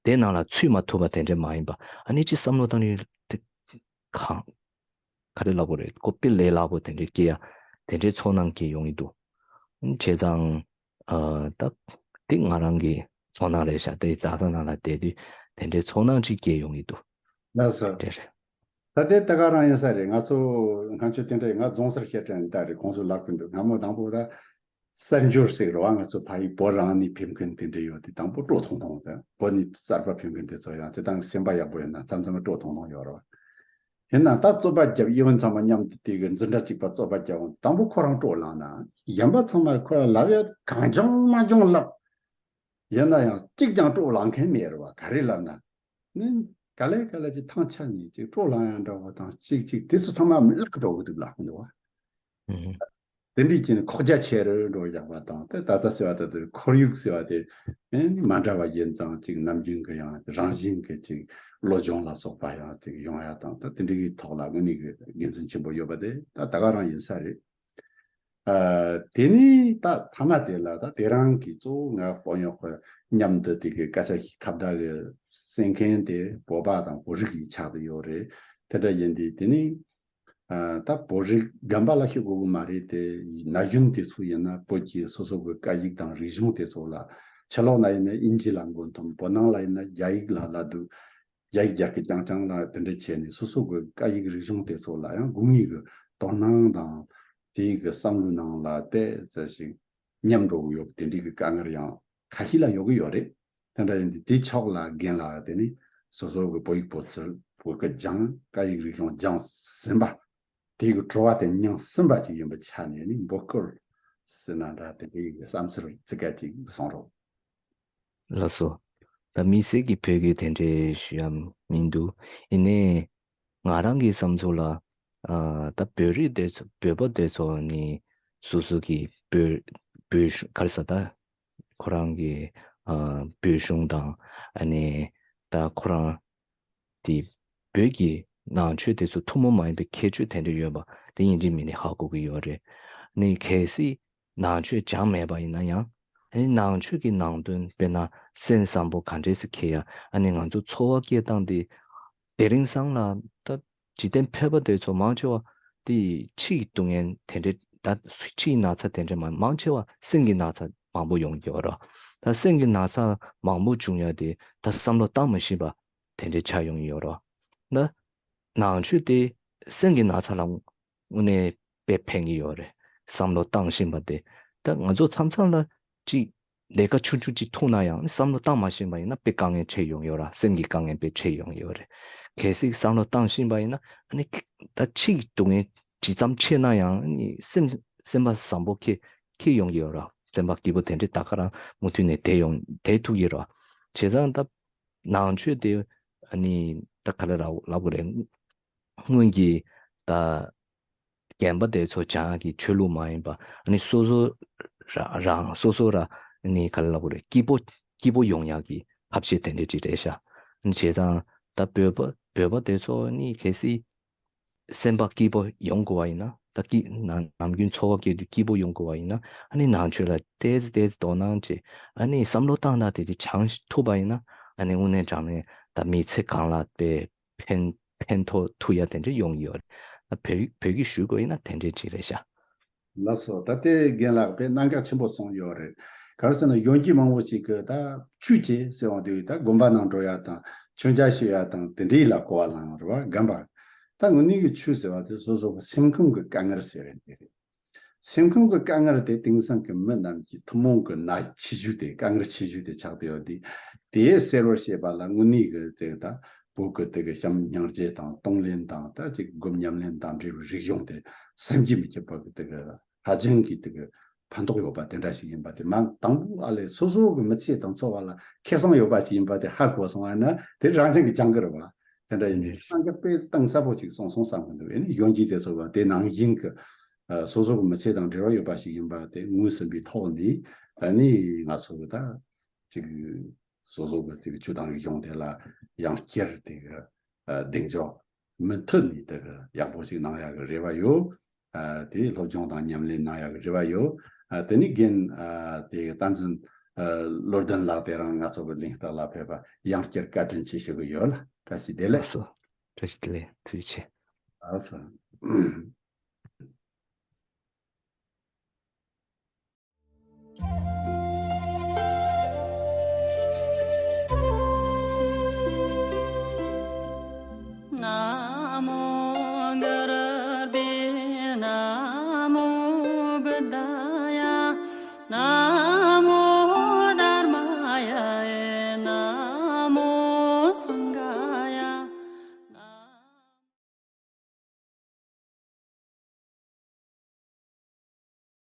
དེ་ནང་ལ་ཚུད་མ་ཐུབ་པ་དེ་འདྲ་མ་ཡིན་པ། ཨ་ནི་ཅིག་བསམ་བློ་བཏང་ནས་དེ་གང་ག་རེ་ལབ་དགོས་རེད། ཁོ་དཔེ་ལས་སླ་པོ་དེ་འདྲའི་སྐྱེ་ཡ་དེ་འདྲའི་ཚོར་སྣང་སྐྱེ་ཡོང་གི་འདུག་བྱས་ཙང་ཨ་ད་དེ་ང་རང་གི་ཚོར་སྣང་རེད་ཤག་དེ་གྲྭ་ས་ནང་ལ་བསྡད་དུས་དེ་འདྲའི་ཚོར་སྣང་ཅིག་སྐྱེ་ཡོང་གི་འདུག་ལགས་སོ། དེ་རེད། ད་དེ་ད་ག་རང་ཡིན་ས་རེད། ང་ཚོ་སྔ་ཆོས་དེ་འདྲ་ཡིན། ང་རྫོང་སར་བཤད་དྲན་ད་རེད། གོང་སུ་ལབ་གི་འདུག་སྔ་མོ་དང་པོ་ད་གསར་འབྱོར་ཟེར་རོ། ང་ཚོ་ཕ་ཡུལ་བོད་རང་ནས་ཕེབས་མཁན་དེ་འདྲ་ཡོད་དེ། དང་པོ་སྤྲོ་ཐུང་ཐུང་དང་བོད་ནས་གསར་པ་ཕེབས་མཁན་དེ་ཚོ་ཡང་སྤྱིར་བཏང་སེམས་པ་ཡག་པོ་ཡོད་ན་མཚམས་མཚམས་སྤྲོ་ཐུང་ཐུང་ཡོད་རོ། ཡིན་ན་ད་རྩོད་པ་རྒྱབ། ཨི་ཝན་ཚང་མ་མཉམ་དུ་དེ་གི་འཛིན་གྲྭ་གཅིག་པ་རྩོད་པ་རྒྱབ་འོང་། དང་པོ་ཁོ་རང་སྤྲོ་ལངས་ན། གཞན་པ་ཚང་མ་ཁོ་ལ་ལབ་ཡ་གང་བྱུང་མང་བྱུང་ལབ། ཡིན་ན་ཡང་གཅིག་ཀྱང་སྤྲོ་ལངས་མཁན་མེད་རེད་བ། ག་རེ་ལབ་ན། ནི་ག་ལེ་ག་ལེ་ཅིག་ཐང་ཆད་ནས་ཅིག་སྤྲོ་ལངས་ཡ་འདྲ་བ་དང་ཅིག་ཅིག་དེ་ཚོ་ཚང་མ་བརླག་འགྲོ་གི་འདུག་ལབ་འདུག་བ། ཨུ་ཧུ། དེ་འདྲའི་ཅིག་ཁོག་རྒྱ་ཆེ་རུ་འགྲོ་བཞག་པ་དང་། དེ་ད་ལྟ་ཟེར་བ་ད་དུ་ཁོར་ཡུག་ཟེར་བ་དེ་ཨེ་ནི་མ་འདྲ་བ་ཡིན་ཙང་ཅིག་ནམ་རྒྱུན་གྱི་ཡང་རང་བཞིན་གྱི་ཅིག་བློ་སྦྱོང་ལ་སོགས་པ་ཡང་ཅིག་ཡོང་ཡ་དང་། ད་དེ་འདྲའི་གི་ཐོག་ལ་དངོས་གནས་ཀྱི་དགེ་མཚན་ཆེན་པོ་ཡོད་པ་དེ་ད་ད་ག་རང་ཡིན་ས་རེད། ཨ། དེ་ནས་ད་མཐའ་མ་དེ་ལ་ད་དེ་རིང་གི་གཙོ་བོ་ང་དཔོན་གཡོག་གི་མཉམ་དུ་དེ་གི་སྐད་ཆ་ཞིག་ཁ་བརྡ་གི་གསན་མཁན་དེ་བོད་པ་དང་བོད་རིགས་ཀྱི་ཆགས་བསྡད་ཡོད་རེད། དེ་འདྲ་ཡིན་དུས་དེ་ནས་ཨ་ད་བོད་རིགས་རྒན་པ་ལ་ཤོད་དགོས་གི་མ་རེད་དེ། ན་གཞོན་དེ་ཚོ་ཡིན་ན་བོད་ཀྱི་སོ་སོ་གི་སྐད་ཡིག་དང་རིག་གཞུང་དེ་ཚོ་ལ། ཕྱི་ལོགས་ན་ཡིན་ན་དབྱིན་ཇི་ལ་མགོ་འཐོམས། བོད་ནང་ལ་ཡིན་ན་རྒྱ་ཡིག་ལ་ལབ་འདུག་རྒྱ་ཡིག་རྒྱ་སྐད་རྐྱང་རྐྱང་ལ་དེ་འདྲ་བྱས་ནས་སོ་སོ་གི་སྐད་ཡིག་རིག་གཞུང་དེ་ཚོ་ལ་ཡང་དགོས་ངེས་ཀྱི་དོ་སྣང་དང་། དེའི་གི་བསམ་བློའི་ནང་ལ་བལྟས་ཚར་ཞིག་ཉམས་འགྲོ་གི་ཡོད་པ་དེ་འདྲའི་གི་དཀའ་ངལ་ཡང་ཁ་ཤས་ལ་ཡོད་ཀྱི་ཡོད་རེད། དེ་འདྲ་ཡིན་དུས་དེ་ཕྱོགས་ལ་འགན་ལ་དེ་ནི་སོ་སོ་གི་བོད་ཡིག་བོད་ཚུལ་བོད་སྐད་སྦྱངས། སྐད་ཡིག་རིག་གཞུང་སྦྱངས་ཟིན་པ། དེའི་གི་བྲོ་བ་དེ་མྱངས་ཟིན་པ་ཅིག་ཡིན་པའི་ཆ་ནས་ནི་འབོད་སྐུལ་ཟེར་ན་འདྲ། དེ་འདྲའི་གི་བསམ་ཚུལ་ཙི་ག་ཅིག་གསུང་རོགས། ལགས་སོ། ད་དམིགས་བསལ་གྱི་བོད་ཀྱི་དེ་འདྲའི་ཞུ་ཡ་མི་འདུག་ཡིན་ནའི་ང་རང་གི་བསམ་ཚུལ་ལ། ཨ། ད་བོད་རིགས་དེ་ཚོ། བོད་པ་དེ་ཚོ་ནི་སོ་སོ་གི་བོད་བོད་གཞུང་ག་རེ་ཟེར། ད་ཁོ་རང་གི་ཨ་བོད་གཞུང་དང་། ཨ་ནི་ད་ཁོ་རང་དེ་བོད་ཀྱི་ནང་ཆོས་དེ་ཚོ་ཐུན་མོང་མ་ཡིན་པའི་ཁྱད་ཆོས་དེ་འདྲ་ཡོད་པ་དེ་ཡིན་གཅིག་མིན་གཅིག་ཧ་གོ་གི་ཡོད་རེད། ནི་གལ་སྲིད་ནང་ཆོས་སྦྱངས་མེད་པ་ཡིན་ན་ཡང་། ཨ་ནི་ནང་ཆོས་ཀྱི་ནང་དོན། དཔེར་ན་སེམས་བཟང་པོ་ག་འདྲས་སེ་འཁྱེར་ཡ། ཨ་ནི་ང་ཚོ་འཚོ་བ་སྐྱེལ་སྟངས་དེ་དེ་རིང་སང་ལ་ད་འཇིག་རྟེན་ཕལ་པ་དེ་ཚོ་མང་ཆེ་བ་དེ་ཕྱི་ཡི་སྡུག་བསྔལ་དེ་འདྲས། ད་ཕྱི་ཡི་ན་ཚ་དེ་འདྲས་མ། མང་ཆེ་བ་སེམས་ཀྱི་ན་ཚ་མང་པོ་ཡོང་གི་ཡོད་རེད། ད་སེམས་ཀྱི་ན་ཚ་མང་པོ་བྱུང་ཡ་དེ་ད་བསམ་བློ་བཏང་མ་ཤེས་པ་དེ་འདྲས་ཆགས་ཡོང་གི་ཡོད་རེད། ད་ནང་ཆོས་དེ་སེམས་ཀྱི་ན་ཚ་ལ་དངོས་གནས་དཔེ་ཕན་གྱི་ཡོད་རེད། བསམ་བློ་བཏང་ཤེས་པ་དེ། ད་ང་ཚོ་མཚམས་མཚམས་ལ་ཅིག་ལས་ཀ་ཆུང་ཆུང་ཅིག་ཐུག་ན་ཡང་བསམ་བློ་བཏང་མ་ཤེས་པ་ཡིན་ན་དཔེ་དཀའ་ངལ་འཕྲད་ཡོང་ཡོད་ར། སེམས་ཀྱི་དཀའ་ངལ་དཔེ་འཕྲད་ཡོང་ཡོད་རེད། གལ་སྲིད་བསམ་བློ་བཏང་ཤེས་པ་ཡིན་ན། ཨ་ནི་ད་ཕྱི་གི་སྡུག་བསྔལ་ཇི་ཙམ་ཆེ་ན་ཡང་ཨ་ནི་སེམས་སེམས་པ་བཟང་པོ་འཁྱེར་འཁྱེར་ཡོང་གི་ཡོད་ར། སེམས་པ་སྐྱིད་པོ་དེ་འདྲས་ད་ག་རང་མུ་མཐུད་ནས་བསྡད་ཡོང་བསྡད་ཐུབ་ཀྱི་ར། བྱས་ཙང་ད་ནང་ཆོས་དེ་ཨ་ནི་ད་ག་རེ་ལབ་ལབ་དགོས་རེད། སྔོན་གྱི་ད་རྒན་པ་དེ་ཚོ་སྦྱངས་ཀྱི་ཆོས་ལུགས་མ་ཡིན་པ། ཨ་ནི་སོ་སོ་ར་རང་སོ་སོ་ར་ཨ་ནི་ག་རེ་ལབ་དགོས་རེད། སྐྱིད་པོ་སྐྱིད་པོ་ཡོང་ཡག་གི་ཐབས་ཤེས་དེ་འདྲས་ཅིག་རེད་ཤག་བྱས་ཙང་ད་བོད་པ་ བོད་པ་དེ་ཚོ་ནི་གལ་སྲིད་སེམས་པ་སྐྱིད་པོ་ཡོང་དགོས་པ་ཡིན་ན། ད་སྐྱིད་ནམ་ནམ་རྒྱུན་འཚོ་བ་སྐྱེལ་དུས་སྐྱིད་པོ་ཡོང་དགོས་པ་ཡིན་ན། ཨ་ནི་ནང་ཆོས་ལ་ཏོག་ཙམ་ཏོག་ཙམ་དོ་སྣང་བྱེད། ཨ་ནི་བསམ་བློ་བཏང་སྟངས་དེ་དེ་སྦྱངས་ཐུབ་པ་ཡིན་ན། ཨ་ནི་དངོས་གནས་དྲང་གནས་ད་མི་ཚེ་གང་ལ་དཔེ་ཕན་ཕན་ཐོགས་ཐུབ་ཡ་དེ་འདྲ་ཡོང་གི་ཡོད་རེད། ད་བོད་བོད་ཀྱི་ཞུ་དགོས་ཡིན་ན་དེ་འདྲའི་ཅིག་རེད་ཤག། ལགས་སོ། ད་ལྟའི་རྒན་ལགས་དཔེ་གནད་འགག་ཆེན་པོ་གསུངས་ཡོད་རེད། ག་རེ་ཟེར་ན་གཞོན་སྐྱེས་མང་པོ་ཞིག་གིས་ད་ཆོས་བྱེད་ཟེར་བ་དེ་ད་དགོན་པ་ནང་འགྲོ་ཡ་དང་མཆོད་མཇལ་ཞུ་ཡ་དང་དེ་འདྲའི་ལ་གོ་བ་ལངས་རེད་བ། རྒན་པ། ད་དངོས་གནས་ཀྱི་ཆོས་ཟེར་བ་དེ་སོ་སོ་གི་སེམས་ཁམས་ཀྱི་དཀའ་ངལ་ཟེར་རེད་དེ་རེད། སེམས་ཁམས་ཀྱི་དཀའ་ངལ་དེ་དེང་སང་གི་མི་རྣམས་ཀྱི་ཐུན་མོང་གི་ན་ཆེ་ཤོས་དེ་དཀའ་ངལ་ཆེ་ཤོས་དེ་ཆགས་བསྡད་ཡོད་དེ། དེ་སེལ་བར་བྱེད་པ་ལ་དངོས་གནས་ཀྱི་དེ་ད་བོད་ཀྱི་དེ་གི་བྱམས་སྙིང་རྗེ་དང་གཏོང་ལེན་དང་ད་ཅིག་སྒོམ་ཉམས་ལེན་དང་འབྲེལ་བའི་རིག་གཞུང་དེ་བསམ་གྱིས་མི་ཁྱབ་པ་གི་དེ་གི་ཧ་ཅང་གི་དེ་གི་ཕན་ཐོགས་ཡོད་པ་དེ་འདྲ་ཞིག་ཡིན་པ་དེ་མ་དང་པོ་ཨ་ལས་སོ་སོ་གི་མི་ཚེ་དང་འཚོ་བ་ལ་ཁེ་བཟང་ཡོད་པ་ཞིག་ཡིན་པ་དེ་ཧ་གོ་སོང་བ་ན་དེ་རང་བཞིན་གྱིས་སྦྱང་གི་རེད་བ། དེ་འདྲ་ཡིན་དུས་རྣམ་པ་དཔེ་གཏིང་ཟབ་པོ་ཅིག་གསུངས་སོང་བསམ་གྱི་འདུག་ཨ་ནི་གཞོན་སྐྱེས་དེ་ཚོ་ག་དེ་ནང་བཞིན་གྱི་ཨ་སོ་སོ་གི་མི་ཚེ་དང་འབྲེལ་བ་ཡོད་པ་ཞིག་ཡིན་པ་དེ་ངོས་ཟིན་པའི་ཐོག་ནས་ཨ་ནི་ང་ཚོ་གི་ད་ཅིག་སོ་སོ་གི་ཅིག་ཆོས་དང་རིག་གཞུང་དེ་ལ་ཡང་བསྐྱར་དེ་གི་ཨ་གདེང་འཇོག་མུ་མཐུད་ནས་དེ་གི་ཡག་པོ་ཞིག་གནང་ཡག་གི་རེ་བ་ཡོད། ཨ་དེ་སློབ་སྦྱོང་དང་ཉམས་ལེན་གནང་ཡག་གི་རེ་བ་ཡོད། ཨ་དེ་ནི་རྒན་ཨ་དེ་བསྟན་འཛིན་ཨ་བློ་ལྡན་ལགས་དེ་རང་ང་ཚོ་གི་གླེང་སྟེགས་ལ་ཕེབས་པ་ཡང་བསྐྱར་བཀའ་དྲིན་ཆེ་ཞུ་གི་ཡོད་ལ། བཀྲ་ཤིས་བདེ་ལེགས། ལགས་སོ། བཀྲ་ཤིས་བདེ་ལེགས། ཐུགས་རྗེ་ཆེ། ལགས་སོ།